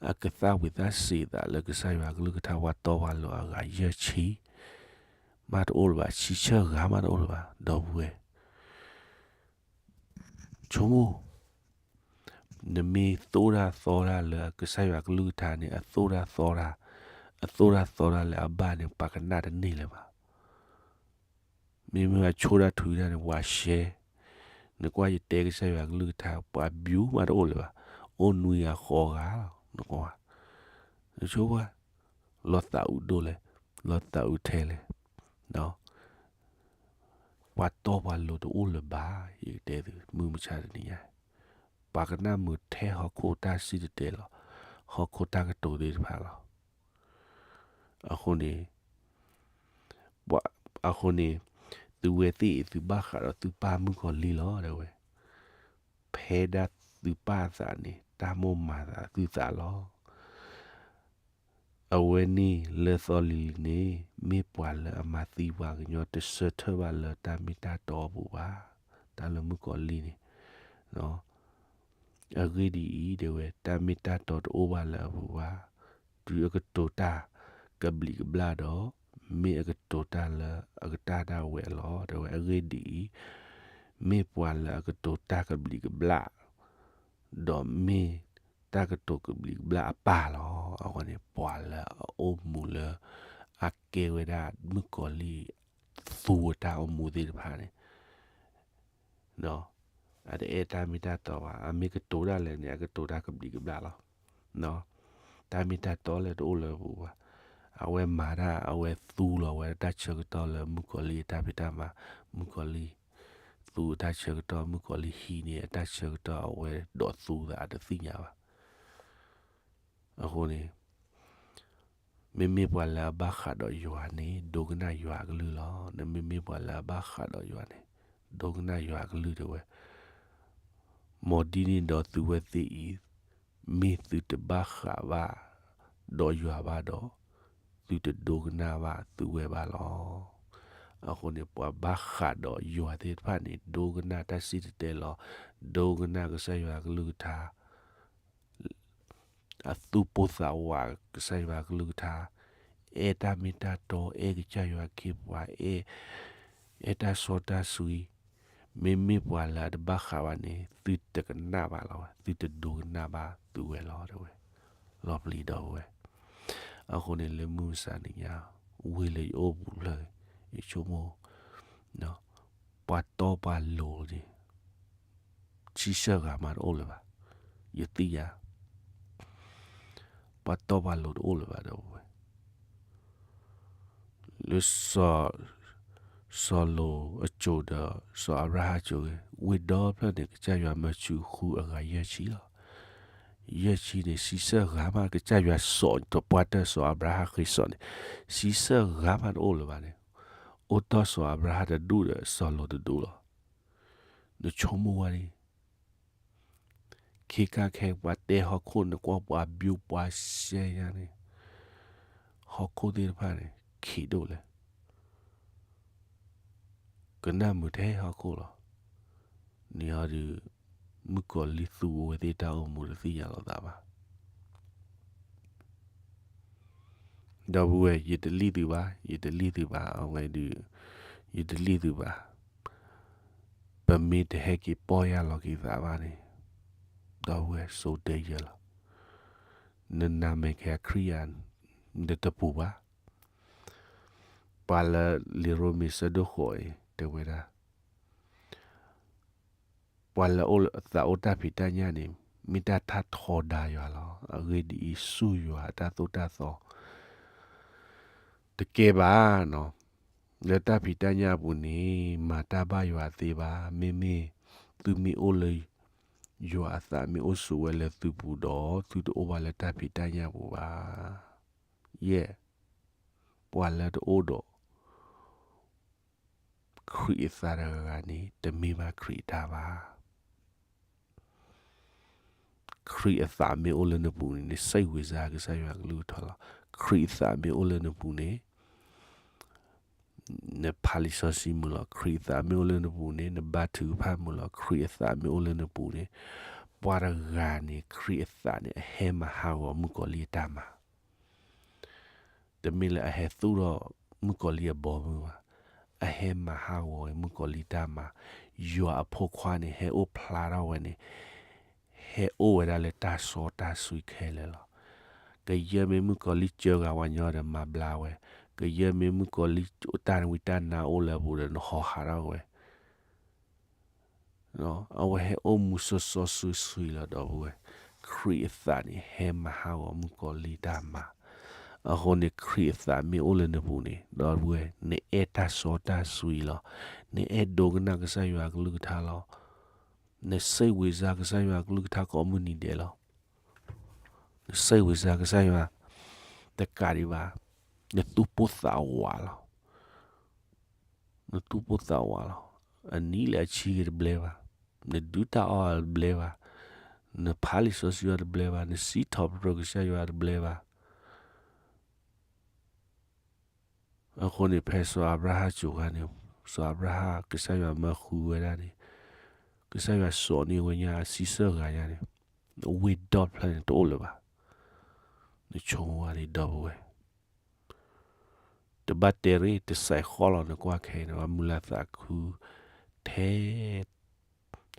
အကသၣ်ဝံၤသးစံးသးလၢကစၢ်ယွၤကလုၢ်ကထါ ပှၤတီပှၤလိၤအဂၤယဲၢ်ဆံ မးတအိၣ်လၢၤဘၣ်, ဆံဆၢဂၤမးတအိၣ်လၢၤဘၣ်, ဒီပုၢ်ဝဲၢ် ဆိကမိၣ် နမ့ၢ်သိၣ်တၢ်သီတၢ်လၢကစၢ်ယွၤကလုၢ်ကထါန့ၣ် အသိၣ်တၢ်သီတၢ်, အသိၣ်တၢ်သီတၢ်လၢအဘၣ်န့ၣ် ပှၤကနၣ်တန့ၢ်လၢၤဘၣ်. မ့မ့ၢ်အဆိၣ်တၢ်ထုတၢ်န့ၣ် ပှၤရှဲ, နကွၢ်ယတဲကစၢ်ယွၤကလုၢ်ကထါ ပှၤ view မးတအိၣ်လၢၤဘၣ်, အိၣ်နွံဂၤဃိးဂၤလီၤ, နကွၢ်, နဆိကမိၣ် လီၤသးအုးဒိၣ်လဲၣ်, လီၤသးအုးထဲလဲၣ်, ပှၤတီပှၤလိၤတအိၣ်လၢၤဘၣ်, ယကတဲသု မုၢ်မဆါတနံၤညါ, ပှၤကနၣ်မုာ်ထဲဟီၣ်ခိၣ်တၢ်စံၣ်တဲၤတဲလီၤ, ဟီၣ်ခိၣ်တၢ်ကတိၤသ့ၣ်တဖၣ်လီၤ. အဃိန့ၣ် ပှၤ, အဃိန့ၣ် သုဝဲသ့ၣ်အံၤ သုဘၣ်ဃးဒီးသုပၢ်မုၣ်ကီၤလံၢ်လီၤ တဲဝဲ, ဖဲဒၣ်သုပၢ်အသးန့ၣ် တၢ်မိၣ်မၤသးသုသးလီၤ. အဝဲန့ၣ်လၢသီလံၤလံၤန့ၣ် မ့ၢ်ပှၤလၢအမၤသံပှၤကညီ တဆၢထၢၣ်ဘၣ်လၢတၢ်မ့ၢ်တၢ်တီအပူၤဘၣ်, တၢ်လၢမုၣ်ကီၤလံၢ်န့ၣ် အဂ့ၢ်ဒ်အံၤ တဲဝဲ, တၢ်မ့ၢ်တၢ်တီတအိၣ်ဘၣ်လၢအပူၤဘၣ်, တုၤအကတိၤတၢ်ကဘျံးကဘျၣ်ဒီး မ့ၢ်အကတိၤတၢ်လၢအကတၢၢ်ဒၣ်ဝဲလီၤ တဲဝဲ. အဂ့ၢ်ဒ်အံၤ, မ့ၢ်ပှၤလၢအကတိၤတၢ်ကဘျံးကဘျၣ် ဒီးမ့ၢ်တၢ်ကတိၤကဘျံးကဘျၣ်အပၢ်လီၤ. အဝဲန့ၣ် ပှၤလၢအအိၣ်မူလၢ အကဲဝဲဒၣ်မုၣ်ကီၤလံၢ် သူဝဲတၢ်အိၣ်မူသ့ၣ်တဖၣ်န့ၣ် အတအဲၣ်တၢ်မ့ၢ်တၢ်တီဘၣ်, အမ့ၢ်ကတိၤဒၣ်လဲာ်န့ၣ် အကတိၤတၢ်ကဘျံးကဘျၣ်လီၤ. တၢ်မ့ၢ်တၢ်တီလၢတအိၣ်လၢအပူၤဘၣ်. အဝဲမၤတၢ် အဝဲသူလီၤဝဲတၢ်ဆၢကတီၢ်လၢမုၣ်ကီၤလံၢ်အတၢ်ဖံးတၢ်မၤ, မုၣ်ကီၤလံၢ် သူအတၢ်ဆၢကတီၢ် မုၣ်ကီၤလံၢ်ဟံးန့ၢ်အတၢ်ဆၢကတီၢ်အဝဲဒိးသူသးအတသ့ၣ်ညါဘၣ်. အဃိန့ၣ် မ့မ့ၢ်ပှၤလၢအဘၣ်ဃးဒီးယွၤန့ၣ် ဒိကနၣ်ယွၤအကလုၢ်လီၤ. နမ့မ့ၢ်ပှၤလၢအဘၣ်ဃးဒီးယွၤန့ၣ် ဒိကနၣ်ယွၤအကလုၢ်တဲဝဲ, မ်ဒ်န့ၣ်ဒီးသုဝဲသ့ၣ်အံၤ, မ့ၢ်သုတဘၣ်ဃးဘၣ်ဒီးယွၤဘၣ်ဒီး, သုတဒိကနၣ်ဘၣ်သုဝဲဘၣ်လီၤ. အဃိန့ၣ် ပှၤဘၣ်ဃးဒီးယွၤသ့ၣ်တဖၣ်န့ၣ် ဒိကနၣ်တၢ်စံၣ်တဲၤတဲလီၤ, ဒိကနၣ်ကစၢ်ယွၤအကလုၢ်ကထါ အသူၣ်ပိၢ်သးဝးကစၢ်ယွၤအကလုၢ်ကထါ, အဲၣ်တၢ်မ့ၢ်တၢ်တီ, အဲၣ်ကစၢ်ယွၤအခ့အပှၤ, အဲၣ်, အဲၣ်တၢ်စီတၢ်ဆှံ, မ့မ့ၢ်ပှၤလၢအတဘၣ်ဃးဘၣ်န့ၣ် သုတကနၣ်ဘၣ်လီၤ, သုတဒိကနၣ်ဘၣ်သုဝဲလီၤတဲဝဲ, လီၤပျံၤဒီပုၢ်ဝဲၢ်. အဃိန့ၣ်လၢမုၢ်မဆါနံၤညါ, ဝ့ၢ်လၢယအိၣ်ပူၤဖျၢၣ်, ယဆိကမိၣ် ပှၤတီပှၤလိၤန့ၣ် ဆံဆၢၣ်ဂၤမးတအိၣ်လၢၤဘၣ်, ယသ့ၣ်ညါ, ပှၤတီပှၤလိၤတအိၣ်လၢၤဘၣ်ဒီပုၢ်ဝဲၢ်. လၢစီၤ, စီၤလိာ်အစိၤဒီး စီၤအၤဘြၤဟၣ်အစိၤဂ့ၤ, ဝ့ၢ်ဒီဖျၢၣ်န့ၣ် ကစၢ်ယွၤမၢဆူဃုအဂၤယဲၢ်ဆံလီၤ. ယဲၢ်ဆံန့ၣ် ဆံဆၢၣ်ဂၤမး ကစၢ်ယွၤစိာ်တပှၢ်တၢၢ်စီၤအၤဘြၤဟၣ်ဃ့စိာ်န့ၣ်, ဆံဆၢၣ်ဂၤမးတအိၣ်လၢၤဘၣ်န့ၣ်, အိၣ်တီၢ်စီၤအၤဘြၤဟၣ်တဒူၣ်ဒီးစီၤလိာ်တဒူၣ်လီၤ. နဆိကမိၣ်ဝဲန့ၣ် ခ့ခါခဲပှၤတဲဟီၣ်ခိၣ်န့ၣ် ကွၢ်ပှၤဘျုးပှၤစဲညါန့ၣ်, ဟီၣ်ခိၣ်သ့ၣ်တဖၣ်န့ၣ် ခံးဒိၣ်လဲၣ်, ကနၣ်မုာ်ထဲဟီၣ်ခိၣ်လီၤ. န့ၣ်ဟီဒီး မုၣ်ကီၤလံၢ်သူဝဲသ့ၣ်တၢ်အိၣ်မူတသ့ၣ်ညါလီၤသးဘၣ်. ဒီပုၢ်ဝဲၢ် ယတလံၣ်သုဘၣ်, ယတလံၣ်သုဘၣ်, အဝဲဒုး ယတလံၣ်သုဘၣ်. ပမ့ၢ်တဟဲက့ၤပီၢ်ယၢ်လီၤက့ၤသးဘၣ်န့ၣ်, ဒီပုၢ်ဝဲၢ် ဆိတဲယဲလီၤ. နနမ့ၢ်ကဲခရံာ်ဧါ, နတပူၤဘၣ်. ပှၤလၢလံာ်ရိမ့ၤဆၢဒိၣ်ဃိးအံၤ တဲဝဲဒၣ် ပှၤလၢအသးအိၣ်တၢ်ဖံးတၢ်ညၣ်န့ၣ် မ့ၢ်တၢ်ထါထီဒါယွၤလီၤ. အဂ့ၢ်ဒ်အံၤ, ဆူၣ်ယွၤအတၢ်သိၣ်တၢ်သီ တကဲဘၣ်နီၤ. လၢတၢ်ဖံးတၢ်ညၣ်အပူၤန့ၣ် မၤတၢ်ဘၣ်ယွၤသ့ဘၣ်. မ့မ့ၢ်သုမ့ၢ်အိၣ်လၢ ယွၤအသးမ့ၢ်အိၣ်ဆိးဝဲလၢသုပူၤဒီး သုတအိၣ်ဘၣ်လၢတၢ်ဖံးတၢ်ညၣ်ပူၤဘၣ်. ယဲၢ်, ပှၤလၢတအိၣ်ဒီး ခရံာ်အသးတဂၤဂၤန့ၣ် တမ့ၢ်ဘၣ်ခရံာ်အတၢ်ဘၣ်. ခရံာ်အသးမ့ၢ်အိၣ်လၢနပူၤန့ၣ် နစံးဝဲစါကစၢ်ယွၤကလုၢ်ကထါလီၤ. ခရံာ်အသးမ့ၢ်အိၣ်လၢနပူၤန့ၣ် နဖးလံာ်စီဆှံမုာ်လီၤ. ခရံာ်အသးမ့ၢ်အိၣ်လၢနပူၤန့ၣ် နဘါထုကဖၣ်မုာ်လီၤ. ခရံာ်အသးမ့ၢ်အိၣ်လၢနပူၤန့ၣ် ပှၤတဂၤန့ၣ် ခရံာ်အသးန့ၣ် အဟဲမၤဟးဂီၤမုၣ်ကီၤလံၢ်အတၢ်မၤ တမ့ၢ်လၢအဟဲသူၣ်ထီၣ်မုၣ်ကီၤလံၢ်အဘီမုၢ်ဘၣ်. အဟဲမၤဟးဂီၤဝဲမုၣ်ကီၤလံၢ်တၢ်မၤ, ယွၤအဖိခွါန့ၣ် ဟဲအိၣ်ဖျါထီၣ်ဝဲန့ၣ်, ဟဲအိၣ်ဝဲဒၣ်လၢတၢ်စီတၢ်ဆှံခဲလၢာ်လီၤ. ကယဲၢ်မ့ၢ်မုၣ်ကီၤလံၢ်စၢဃာ်ပှၤညီဒီးမၤဘျါဝဲ, ကယဲၢ်မ့ၢ်မုၣ်ကီၤလံၢ်တၢ်နဝံတၢ်နါအိၣ်လၢအပူၤဒီးနဟီဟးထီၣ်ဝဲ အဝဲဟဲအိၣ်မူစီစီဆှံဆှံလီၤ ဒီပုၢ်ဝဲၢ်. ခရံာ်အသးန့ၣ် ဟဲမၤဟးဂီၤမုၣ်ကီၤလံၢ်တၢ်မၤ. အဃိန့ၣ် ခရံာ်အသးမ့ၢ်အိၣ်လၢနပူၤန့ၣ် ဒီပုၢ်ဝဲၢ် နအဲၣ်တၢ်စီတၢ်ဆှံလီၤ. နအဲၣ်ဒိကနၣ်ကစၢ်ယွၤအကလုၢ်ကထါလီၤ. နစံးဝဲစါကစၢ်ယွၤအကလုၢ်ကထါကိးမုၢ်နံၤဒဲးလီၤ. နစံးဝဲစါကစၢ်ယွၤ တကးဒံးဘၣ် နသူၣ်ပိၢ်သးဝးလီၤ. နသူၣ်ပိၢ်သးဝးလီၤ. အနံၣ်လၢအဆံဂ့ၤတဘျဲဘၣ်, နဒုၣ်တၢ်အီၣ်တဘျဲဘၣ်, နဖးလံာ်စီဆှံအီၤတဘျဲဘၣ်, နစံးထီၣ်ပတြၢၤကစၢ်ယွၤတဘျဲဘၣ်. အဃိန့ၣ် ဖဲစီၤအၤဘြၤဟၣ်စိၤခါန့ၣ်, စီၤအၤဘြၤဟၣ်ကစၢ်ယွၤမၢဃုဝဲဒၣ်န့ၣ်, ကစၢ်ယွၤစိာ်န့ၢ်ဝဲညါအဆံဆၢၣ်ဂၤညါန့ၣ်, အဝ့ၢ်ဒီဖျၢၣ်န့ၣ်တအိၣ်လၢၤဘၣ်. နဆိကမိၣ်ဝဲဒၣ် ဒီပုၢ်ဝဲၢ် တဘၣ်တဲရ့ၣ် တစဲးဃီလီၤ နကွၢ်ခဲအံၤန့ၣ် မုာ်လၤသးခု ထဲ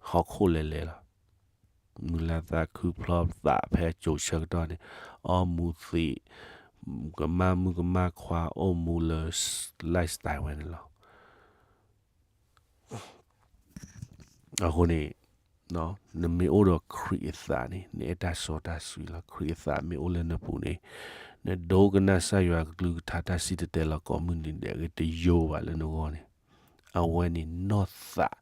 ဟီၣ်ခိၣ်လဲၤလဲၤလီၤ. မုာ်လၤသးခုဖျီသးဖဲအစိၤဆၢကတီၢ်န့ၣ် အီမူၤသံး, ကမၣ်မုၣ်ကမၣ်ခွါအိၣ်မူလၢ lifestyle ဝဲန့ၣ်လီၤ. အဃိန့ၣ် နမ့ၢ်အိၣ်ဒီးခရံာ်အသးန့ၣ် နအဲၣ်တၢ်စီတၢ်ဆှံလီၤ. ခရံာ်အသးမ့ၢ်အိၣ်လၢနပူၤန့ၣ် နဒိကနၣ်ကစၢ်ယွၤကလုၢ်ကထါတၢ်စံၣ်တဲၤတဲလီၤကိးမုၢ်နံၤဒဲး ဂ့ၤတယိဘၣ်လၢနဂီၢ်န့ၣ် အဝဲန့ၣ်နီၢ်သး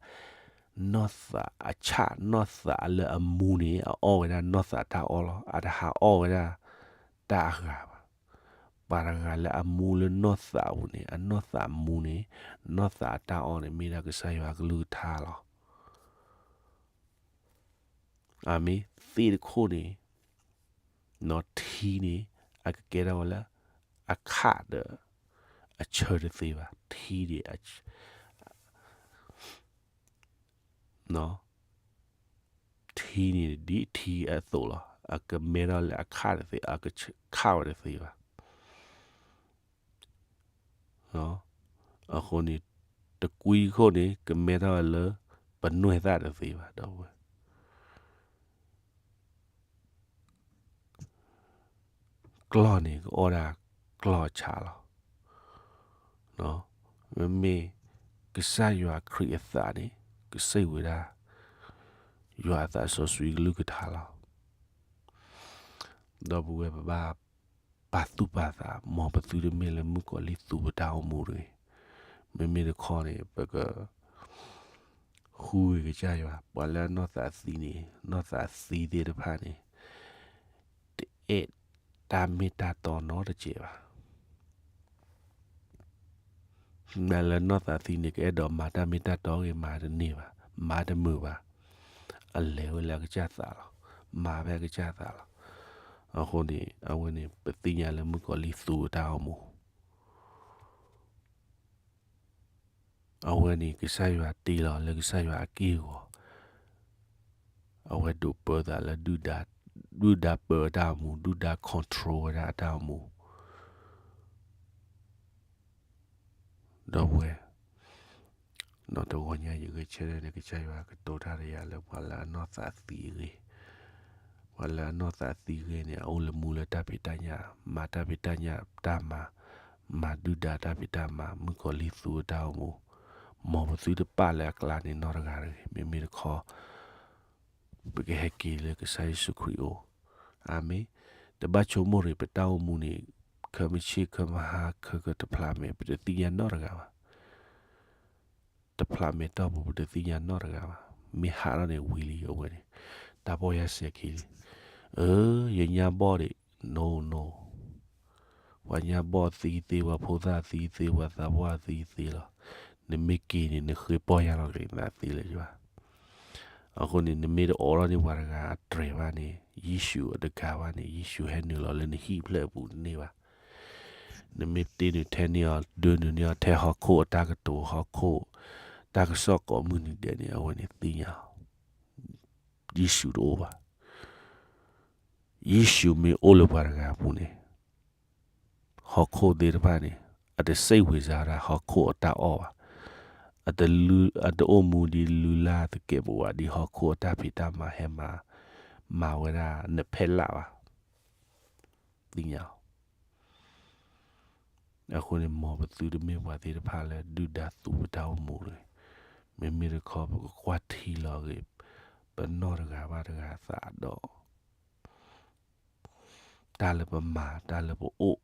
နီၢ်သးအဆၣ် နီၢ်သးလၢအမူန့ၣ် အအီၣ်ဝဲဒၣ်နီၢ်သးတၢ်အီၣ်လီၤ. အတဟးအီၣ်ဝဲဒၣ်တၢ်အဂၤဘၣ်. ပှၤတဂၤလၢအမူလၢနီၢ်သးအပူၤန့ၣ် အနီၢ်သးမူန့ၣ် နီၢ်သးအတၢ်အီၣ်န့ၣ် မ့ၢ်ဒၣ်ကစၢ်ယွၤအကလုၢ်ကထါလီၤ. အမ့ၢ်သ့ၣ်တခိၣ်န့ၣ် ထံန့ၣ် အကကဲထီၣ်ဝဲလၢ အခၣ်ဒီး အဆၢတသ့ဘၣ်. ထံန့ၣ် ထံန့ၣ်ဒ်ထံအသိးလီၤ. အကမဲထီၣ်လၢအခၣ်တသ့ အကခၣ်ဝဲတသ့ဘၣ်. အဃိန့ၣ် တကွံခိၣ်န့ၣ် ကမဲထီၣ်ဝဲလၢ ပနွဲၢ်သၣ်တသ့ဘၣ် ဒီပုၢ်ဝဲၢ် ကျီၢ်န့ၣ် ကအီၣ်ဒၣ်ကျီၢ်ဆးလီၤ. မ့မ့ၢ်ကစၢ်ယွၤခရံာ်အသးန့ၣ် ကစၢ်ဝဲဒၣ် ယွၤအသးစီဆှံကလုၢ်ကထါလီၤ. ဒီပုၢ်ဝဲၢ် ပဘၣ်ပာ်သူၣ်ပာ်သး မ်ပသုတမ့ၢ်လၢမုၣ်ကီၤလံၢ်သူပတၢ်အိၣ်မူတဂ့ၤ. မ့မ့ၢ်တခီန့ၣ် ပက ဃုဂ့ၤကစၢ်ယွၤ ပှၤလၢအနီၢ်သးသံန့ၣ် နီၢ်သးသံသ့ၣ်တဖၣ်န့ၣ် တအဲၣ်တၢ်မ့ၢ်တၢ်တီနီတစဲးဘၣ်. မ့ၢ်လၢနီၢ်သးသံန့ၣ် ကအဲၣ်ဒိးမၤတၢ်မ့ၢ်တၢ်တီဂ့ၤ မၤတန့ၢ်ဘၣ်, မၤတမုာ်ဘၣ်. အလဲၤဝဲလၢအကစၢ်သးလီၤ. မၤဖဲအကစၢ်သးလီၤ. အဃိန့ၣ် အဝဲန့ၣ် ပသ့ၣ်ညါလၢမုၣ်ကီၤလံၢ်သူအတၢ်အိၣ်မူ အဝဲန့ၣ် ကစၢ်ယွၤတ့လီၤလၢကစၢ်ယွၤအက့ၢ်အဂီၤ, အဝဲဒိးပၢသးလၢ ဒုၣ်ဒါပၢအတၢ်အိၣ်မူ, ဒုၣ်ဒါ control ဝဲဒၣ်အတၢ်အိၣ်မူ. ဒီပုၢ်ဝဲၢ်, နီၢ်တဂီၤညါယဂဲၤဆၢထၢၣ်န့ၣ် ကစၢ်ယွၤကတိၤတၢ်ဒီးယၤလၢပှၤလၢအနီၢ်သးသံအဂ့ၢ်, ပှၤလၢအနီၢ်သးသံအဂ့ၢ်န့ၣ် အအိၣ်လၢမူလၢတၢ်ဖံးတၢ်ညၣ်, မၤတၢ်ဖံးတၢ်ညၣ်တၢ်မၤ, မၤဒုၣ်ဒါတၢ်ဖံးတၢ်မၤ, မုၣ်ကီၤလံၢ်သူအတၢ်အိၣ်မူ, မ်ပသုတပာ်လၢအကျါန့ၣ်နီတဂၤတဂ့ၤ. မ့မ့ၢ်တခီ ပကဟဲက့ၤလၢကစၢ်ယ့ၣ်ၡူးခရံာ်အအိၣ်. အၤမ့ၣ်. တဘၣ်ဆိကမိၣ်ရ့ၣ် ပတၢ်အိၣ်မူန့ၣ် ခဲမုၢ်ဆ့ၣ်ခဲမုၢ်ဟါ ခဲကတဖျးမဲာ် ပတသ့ၣ်ညါနီတဂၤဘၣ်. တဖျးမဲာ်တီၢ်ပူၤ ပတသ့ၣ်ညါနီတဂၤဘၣ်. မ့ၢ်ဟးထီၣ်န့ၣ်ဝံၤလံ အဝဲန့ၣ်, တၢ်ပီၢ်ယၢ်စဲၤခံလံ. အၢ ယညါဘီၣ်ဒံး, no no, ပှၤညါဘီၣ်သံသ့, ပှၤဖိသၣ်သံသ့, ပှၤသးပှၢ်သံသ့လီၤ. နမ့ၢ်က့ၤန့ၣ် နဃ့ပီၢ်ယၢ်လီၤက့ၤနသ့လၢၤဘၣ်. အဃိန့ၣ် နမ့ၢ်တအိးထီၣ်န့ၢ်ပှၤတဂၤအတြဲၤဘၣ်န့ၣ် ယ့ၣ်ၡူးအတကၤဘၣ်န့ၣ် ယ့ၣ်ၡူးဟဲနုာ်လီၤလၢနဟံၣ်ဖျၢၣ်အပူၤတန့ၢ်ဘၣ်. နမ့ၢ်တ့နုာ်ထဲန့ၢ်အီၤ ဒၢနုာ်န့ၢ်အီၤထဲဟီၣ်ခိၣ်အတၢ်ကတိၤ ဟီၣ်ခိၣ် တၢ်ကစီၣ်ကိးမုၢ်နံၤဒဲးန့ၣ် အဝဲန့ၣ်သ့ၣ်ညါအီၤ ယ့ၣ်ၡူးတအိၣ်ဘၣ်. ယ့ၣ်ၡူးမ့ၢ်အိၣ်လၢပှၤတဂၤအပူၤန့ၣ် ဟီၣ်ခိၣ်သ့ၣ်တဖၣ်န့ၣ် အတစ့ၢ်ဝံၤစါဒၣ်ဟီၣ်ခိၣ်အတၢ်အီၣ်ဘၣ်. အတလု အတအိၣ်မူဒ်လုၢ်လၢ်သကဲးပဝး ဒ်ဟီၣ်ခိၣ်အတၢ်ဖံးတၢ်မၤဟဲမၤ မၤဝဲဒၣ်နဖဲလၢ်ဘၣ်. သ့ၣ်ညါအီၤ. အဃိန့ၣ် မ်ပသုတမ့ၢ်ပှၤသ့ၣ်တဖၣ်လၢဒုၣ်ဒါသူပတၢ်အိၣ်မူတဂ့ၤ. မ့မ့ၢ်တခီ ပကကွၢ်ထံလီၤဂ့ၤ ပနီၢ်တဂၤဘၣ်တဂၤအသးဒီး တၢ်လၢပမၤ တၢ်လၢပအိၣ်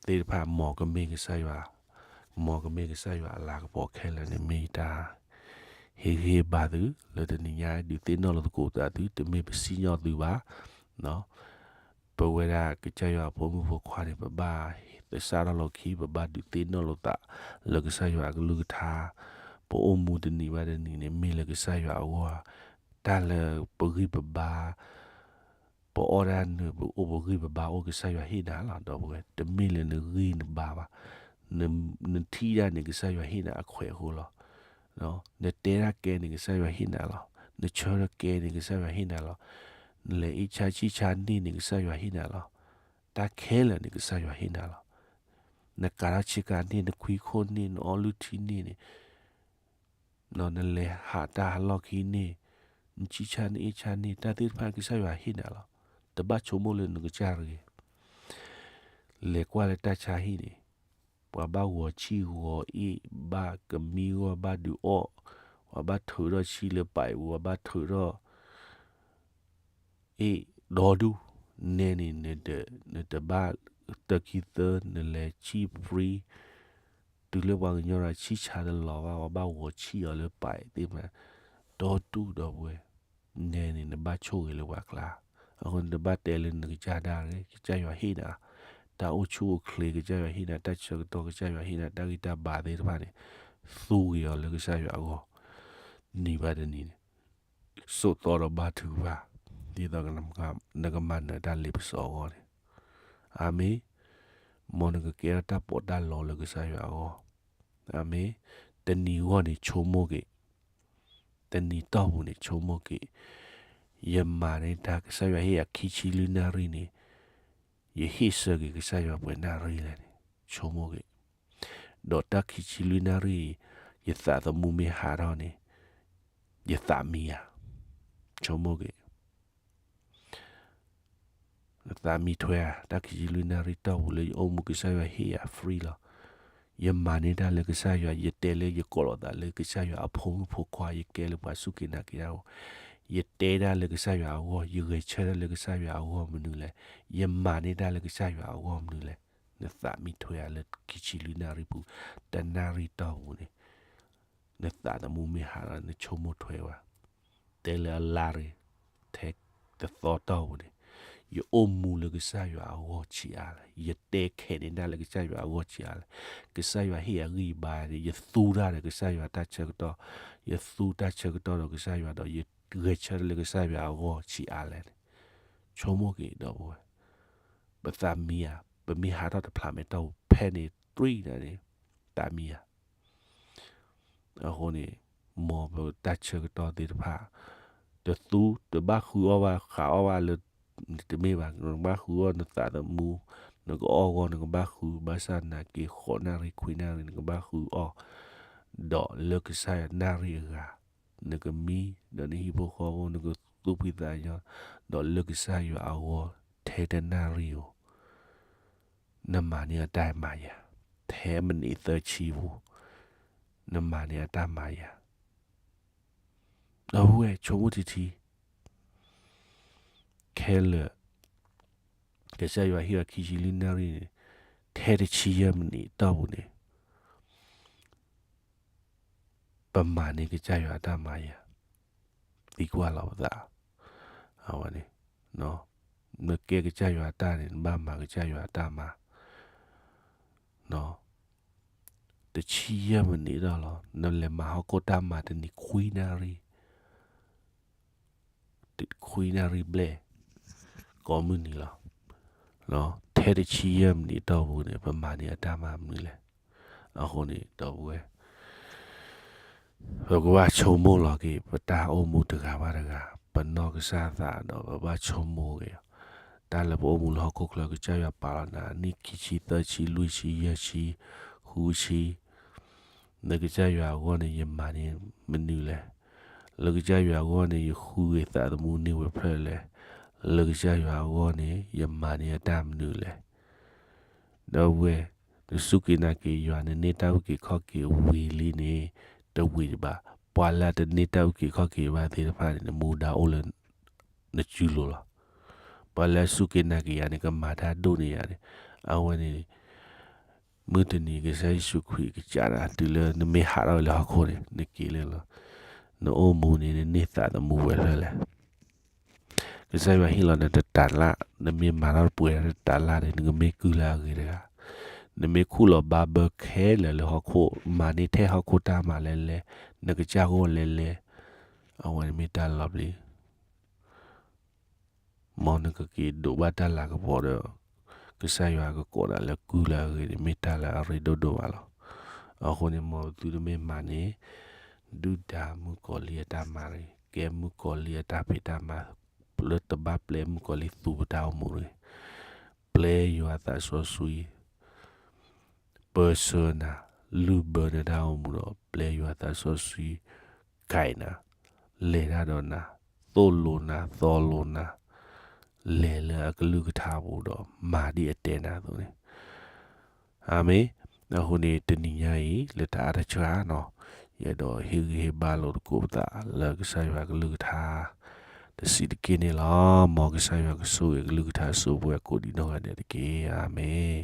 သ့ၣ်တဖၣ် မ်ကမ့ၢ်ကစၢ်ယွၤ, မ်ကမ့ၢ်ကစၢ်ယွၤအလၤကပီၤခဲလၢာ်န့ၣ် မ့ၢ်ယတၢ်ဟ့ၣ်ဂံၢ်ဟ့ၣ်ဘါသု လၢတနံၤညါ ဒုးသ့ၣ်နီၣ်လိာ်သကိးသးသု တမ့ၢ်ပစံၣ်ညီၣ်သုဘၣ်. ပဝဲဒၣ်ကစၢ်ယွၤအဖိမုၣ်ဖိခွါန့ၣ် ပဘၣ်သဆၣ်ထီၣ်လီၤခံ ပဘၣ်ဒုးသ့ၣ်နီၣ်လိာ်သး လၢကစၢ်ယွၤအကလုၢ်ကထါ, ပအိၣ်မူတနံၤဘၣ်တနံၤန့ၣ် မ့ၢ်လၢကစၢ်ယွၤအဂီၢ်, တၢ်လၢပဂံၢ်ပဘါ ပအီၣ်ဒၣ်နုာ် ပအိၣ်ပဂံၢ်ပဘါအိၣ် ကစၢ်ယွၤဟ့ၣ်နၤလီၤ. ဒီပုၢ်ဝဲၢ် တမ့ၢ်လၢနဂံၢ်နဘါဘၣ်. နထံၣ်ဒၣ်န့ၣ် ကစၢ်ယွၤဟ့ၣ်နၤအခွဲးအဃိလီၤ. နတဲတၢ်ကဲန့ၣ် ကစၢ်ယွၤဟ့ၣ်နၤလီၤ. နဆၢတၢ်ကဲန့ၣ် ကစၢ်ယွၤဟ့ၣ်နၤလီၤ. နလဲၤအ့ၣ်ဆါဆံၣ်ဆါန့ၢ်န့ၣ် ကစၢ်ယွၤဟ့ၣ်နၤလီၤ. တၢ်ခဲလၢာ်န့ၣ် ကစၢ်ယွၤဟ့ၣ်နၤလီၤ. နကၤထီၣ်ဆ့ကၤန့ၢ် နခွံခိၣ်န့ၢ် နအီလုၢ်ထံန့ၢ်န့ၣ် နလဲၤဟးတၢ်ဟးလီၢ်ခံန့ၣ်, နဆံၣ်ဆါနအ့ၣ်ဆါန့ၢ် တၢ်သ့ၣ်တဖၣ်ကစၢ်ယွၤဟ့ၣ်နၤလီၤ. တဘၣ်ဆိကမိၣ်လၢနကစၢ်တဂ့ၤ. လဲၤကွၢ်လၢတၢ်ဆါဟံၣ်န့ၣ်, ပှၤဘၣ်ဂီၤဆံၣ်ဂီၤအ့ၣ်, ဘၣ်ကမံဂီၢ် ဘၣ်ဒုးအီၣ်, ပှၤဘၣ်ထုးထီၣ်ဆံၣ်လၢပာ်အံၤပူၤ, ပှၤဘၣ်ထုးထီၣ် အ့ၣ်ဒီဒူၣ်, နဲန့ၣ် နတဘၣ်တၢခံသၢ နလဲၤဆံၣ် free, တုၤ လၢပှၤကညီဒီးဆံၣ်ဆါတလီၤဘၣ် ပှၤဘၣ်ဂီၤဆံၣ်အီၤလၢပာ်သ့ၣ်မး, ဒီတူၢ်ဒီပုၢ်ဝဲၢ်, နဲန့ၣ် နဘၣ်ဆိၣ်ဂ့ၤလၢပှၤကျါ, အဃိန့ၣ်နဘၣ်တဲလၢနကစၢ်ဒၣ်ရ့ ကစၢ်ယွၤဟ့ၣ်နၤ, တၢ်အိၣ်ဆူၣ်အိၣ်ချ့ ကစၢ်ယွၤဟ့ၣ်နၤ တၢ်ဆၢကတီၢ် ကစၢ်ယွၤဟ့ၣ်နၤ တၢ်ဂံၢ်တၢ်ဘါသ့ၣ်တဖၣ်န့ၣ်, သူက့ၤအီၤလၢကစၢ်ယွၤအဂီၢ်, နံၤဘၣ်တနံၤန့ၣ် ဆိးသီဒီးဘါထုကဖၣ်, ဒ်သိးနကမၤနၢၤတၢ်လ့ပစီအဂီၢ်န့ၣ်, အၤမ့ၣ်, မ်နကကဲထီၣ်တၢ်ပီးတၢ်လီလၢကစၢ်ယွၤအဂီၢ်, အၤမ့ၣ်, တနံၤအဂီၢ်န့ၣ်ဆိကမိၣ်က့ၤ, တနံၤတီၢ်ပူၤန့ၣ်ဆိကမိၣ်က့ၤ, ယမၤန့ၢ်တၢ်ကစၢ်ယွၤဟ့ၣ်ယၤခံဆံလွံၢ်နၣ်ရံၣ်န့ၣ်, ယဟ့ၣ်ဆၢက့ၤကစၢ်ယွၤပှဲၤနၣ်ရံၣ်လဲၣ်န့ၣ်, ဆိကမိၣ်က့ၤ, ဒီးတၢ်ခံဆံလွံၢ်နၣ်ရံၣ်အံၤ ယသးသမူမ့ၢ်ဟးထီၣ်န့ၣ်, ယသးမံယၤ, ဆိကမိၣ်က့ၤ နသးမံထွဲဧါ, တၢ်ခံဆံလွံၢ်နၣ်ရံၣ်တီၢ်ပူၤလၢယအိၣ်မူကစၢ်ယွၤဟ့ၣ်ယၤ free လီၤ. ယမၤန့ၢ်တၢ်လၢကစၢ်ယွၤ, ယတဲလၢယကိးလီၤသးလၢကစၢ်ယွၤအဖိမုၣ်ဖိခွါ, ယကဲလၢပှၤစူၢ်က့ၤနာ်က့ၤတၢ်အဂီၢ်, ယတဲတၢ်လၢကစၢ်ယွၤအဂီၢ်, ယဂဲၤဆၢထၢၣ်လၢကစၢ်ယွၤအဂီၢ်မနုၤလဲၣ်, ယမၤန့ၢ်တၢ်လၢကစၢ်ယွၤအဂီၢ်မနုၤလဲၣ်, နသးမံထွဲဧါလၢခံဆံလွံၢ်နၣ်ရံၣ်ပူၤ, တနၣ်ရံၣ်တီၢ်ပူၤန့ၣ် နသးသမူမ့ၢ်ဟးထီၣ် နဆိကမိၣ်ထွဲဝဲ, တဲလၢအလါရ့ၣ်, ထဲတသီတီၢ်ပူၤန့ၣ်, ယအိၣ်မူလၢကစၢ်ယွၤအဂီၢ်ဆံးအါလဲၣ်, ယတဲခဲန့ၢ်တၢ်လၢကစၢ်ယွၤအဂီၢ်ဆံးအါလဲၣ်, ကစၢ်ယွၤဟ့ၣ်ယၤဂံၢ်ယဘါန့ၣ် ယသူတၢ်ဒီးကစၢ်ယွၤတၢ်ဆၢကတီၢ်, ယသူတၢ်ဆၢကတီၢ်ဒီးကစၢ်ယွၤဒီး ယဂဲၤဆၢထၢၣ်လၢကစၢ်ယွၤအဂီၢ်ဆံးအါလဲၣ်န့ၣ်, ဆိကမိၣ်က့ၤဒီပုၢ်ဝဲၢ်, ပသးမံဧါ, ပမ့ၢ်ဟးထီၣ်တဖျးမဲာ်တီၢ်ပူၤဖဲန့ၣ် တြံၣ်နၤန့ၣ်, သးမံဧါ အဃိန့ၣ်, မ်ပတၢ်ဆၢကတီၢ်သ့ၣ်တဖၣ်, တသူ, တဘၣ်ဃုအီၣ်ဘၣ်ဃးအီၣ်ဘၣ်လၢ, တမ့ၢ်ဘၣ်, နကဘၣ်ဃုအီၣ်နသးသမူ, နကအီၣ်ဂီၢ် နကဘၣ်ဃု, ဘၣ်ဆၣ်နာ်က့ၤ ဃိးနၣ်ရံၣ်ခွံနၣ်ရံၣ် နကဘၣ်ဃုအီၣ်, ဒီးလၢကစၢ်ယွၤနၣ်ရံၣ်အဂၤ, နကမံ, ဒီးနဟံၣ်ဖိဃီဖိ နကသူၣ်ဖှံသးညီ, ဒီးလၢကစၢ်ယွၤအဂီၢ်, ထဲတနၣ်ရံၣ်ဧိၤ နမၤန့ၢ်အတၢ်မၤယၤ, ထဲမံးနံးသၢဆံပူၤ, နမၤန့ၢ်အတၢ်မၤယၤ, ဒီပုၢ်ဝဲၢ်ဆိကမိၣ်ထံထံ, ခဲလၢာ်, ကစၢ်ယွၤဟ့ၣ်အီၤခံဆံလွံၢ်နၣ်ရံၣ်န့ၣ်, ထဲတဆံယဲၢ်မံးနံးတီၢ်ပူၤန့ၣ်, ပမၤန့ၢ်ကစၢ်ယွၤအတၢ်မၤယၤ, သံကွၢ်လီၤပသး, အဝဲန့ၣ်, နကဲကစၢ်ယွၤအတၢ်န့ၣ် နဘၣ်မၤကစၢ်ယွၤအတၢ်မၤ, တဆံယဲၢ်မံးနံးတီၢ်လီၤ, နလဲၤမၤဟီၣ်ခိၣ်တၢ်မၤတနံၤခွံနၣ်ရံၣ်, ခွံနၣ်ရံၣ်ဘျဲၣ်, ကိးမုၢ်နံၤလီၤ, ထဲတဆံယဲၢ်မံးနံးတီၢ်ပူၤန့ၣ် ပမၤန့ၢ်အတၢ်မၤမနုၤလဲၣ်, အဃိန့ၣ် ဒီပုၢ်ဝဲၢ် ပကဘၣ်ဆိကမိၣ်လီၤက့ၤ ပတၢ်အိၣ်မူတဂၤဘၣ်တဂၤ, ပနီၢ်ကစၢ်သးဒီး ပဘၣ်ဆိကမိၣ်က့ၤ, တၢ်လၢပအိၣ်မူလၢဟီၣ်ခိၣ်ချၢ ကစၢ်ယွၤပာ်လီၤနၤ နံၣ်ခံဆံ သၢဆံ လွံၢ်ဆံ ယဲၢ်ဆံ ဃုဆံ, လၢကစၢ်ယွၤအဂီၢ်န့ၣ် ယမၤန့ၢ်မနုၤလဲၣ်, လၢကစၢ်ယွၤအဂီၢ်န့ၣ် ယဃုဂ့ၤသးသမူန့ၢ်ဝဲဖျၢၣ်လဲၣ်, လၢကစၢ်ယွၤအဂီၢ်န့ၣ် ယမၤန့ၢ်အတၢ်မနုၤလဲၣ် ဒီပုၢ်ဝဲၢ်, နစူၢ်က့ၤနာ်က့ၤယွၤ နန့ၢ်တၢ်အုၣ်က့ၤခီၣ်က့ၤဝံၤလံန့ၣ်, တဝံၤတဘၣ်, ပှၤလၢတန့ၢ်တၢ်အုၣ်က့ၤခီၣ်က့ၤဘၣ်သ့ၣ်တဖၣ်န့ၣ် နမူဒါအိၣ်လၢနစုလိၤလီၤ. ပှၤလၢအစူၢ်က့ၤနာ်က့ၤယၤန့ၣ် ကမၤတၢ်ဒိၣ်န့ၢ်ယၤန့ၣ်, အဝဲန့ၣ် မုၢ်တနံၤကစၢ်ယ့ၣ်ၡူးခရံာ်ကစၢ်ဒၣ် တုၤလၢနမ့ၢ်ဟးထီၣ်ဝဲလၢဟီၣ်ခိၣ်န့ၣ် နက့ၤလၢလီၤ. နအိၣ်မူန့ၣ် နန့ၢ်သးသမူဝဲဖဲလဲၣ်. ကစၢ်ယွၤဟ့ၣ်လီၤနတတၤလၣ်, နမ့ၢ်မၤထီၣ်ပှဲၤတတၤလၣ်န့ၣ် နကမ့ၢ်ကုၢ်လၢအဂ့ၤတဂၤ, နမ့ၢ်ခူၣ်လီၤဘါဘၢခဲလၢာ်လၢဟီၣ်ခိၣ်, မၤန့ၢ်ထဲဟီၣ်ခိၣ်တၢ်မၤလဲလဲ, နကစၢ်ဂီၢ်လဲလဲ, အဝဲန့ၣ်မ့ၢ်တၢ်လီၤပျံၤ မ်နကက့ၤဒိးဘၣ်တၢ်လၤကပီၤဒီး ကစၢ်ယွၤကကိးနၤလၢကုၢ်လၢအဂ့ၤန့ၣ် မ့ၢ်တၢ်လၢအရ့ဒိၣ်ဒိၣ်မးလီၤ. အဃိန့ၣ် မ်သုတမ့ၢ်မၤန့ၢ် ဒုၣ်ဒါမုၣ်ကီၤလံၢ်အတၢ်မၤတဂ့ၤ, ကဲမုၣ်ကီၤလံၢ်အတၢ်ဖံးတၢ်မၤ, လၢတဘၣ်ပျဲမုၣ်ကီၤလံၢ်သူပတၢ်အိၣ်မူတဂ့ၤ. ပျဲယွၤသးစီဆှံ ပၢဆှၢနၤ, လုၢ်ဘၢနတၢ်အိၣ်မူဒီး ပျဲယွၤသးစီဆှံ ကဲနၤ, လဲၤတၢ်ဒီးနၤ, သိၣ်လိနၤ, သီလိနၤ, လဲၤလၢအကလုၢ်ကထါပူၤဒီး မၤဒ်အတဲနၤအသိးန့ၣ်. အၤမ့ၣ်. အဃိန့ၣ် တနံၤညါအံၤ လၢတၢ်အါတဆှၣ်နီၤ, ယအဲၣ်ဒိးဟ့ၣ်ဂံၢ်ဟ့ၣ်ဘါလိာ်သကိးပသး လၢကစၢ်ယွၤကလုၢ်ကထါ တဆံးတက့ၢ်န့ၣ်လီၤ. မ်ကစၢ်ယွၤကဆိၣ်ဂ့ၤကလုၢ်ကထါ ဆိၣ်ဂ့ၤပှၤကိးဒံးနီၢ်ဂၤဒဲးတက့ၢ်. အၤမ့ၣ်.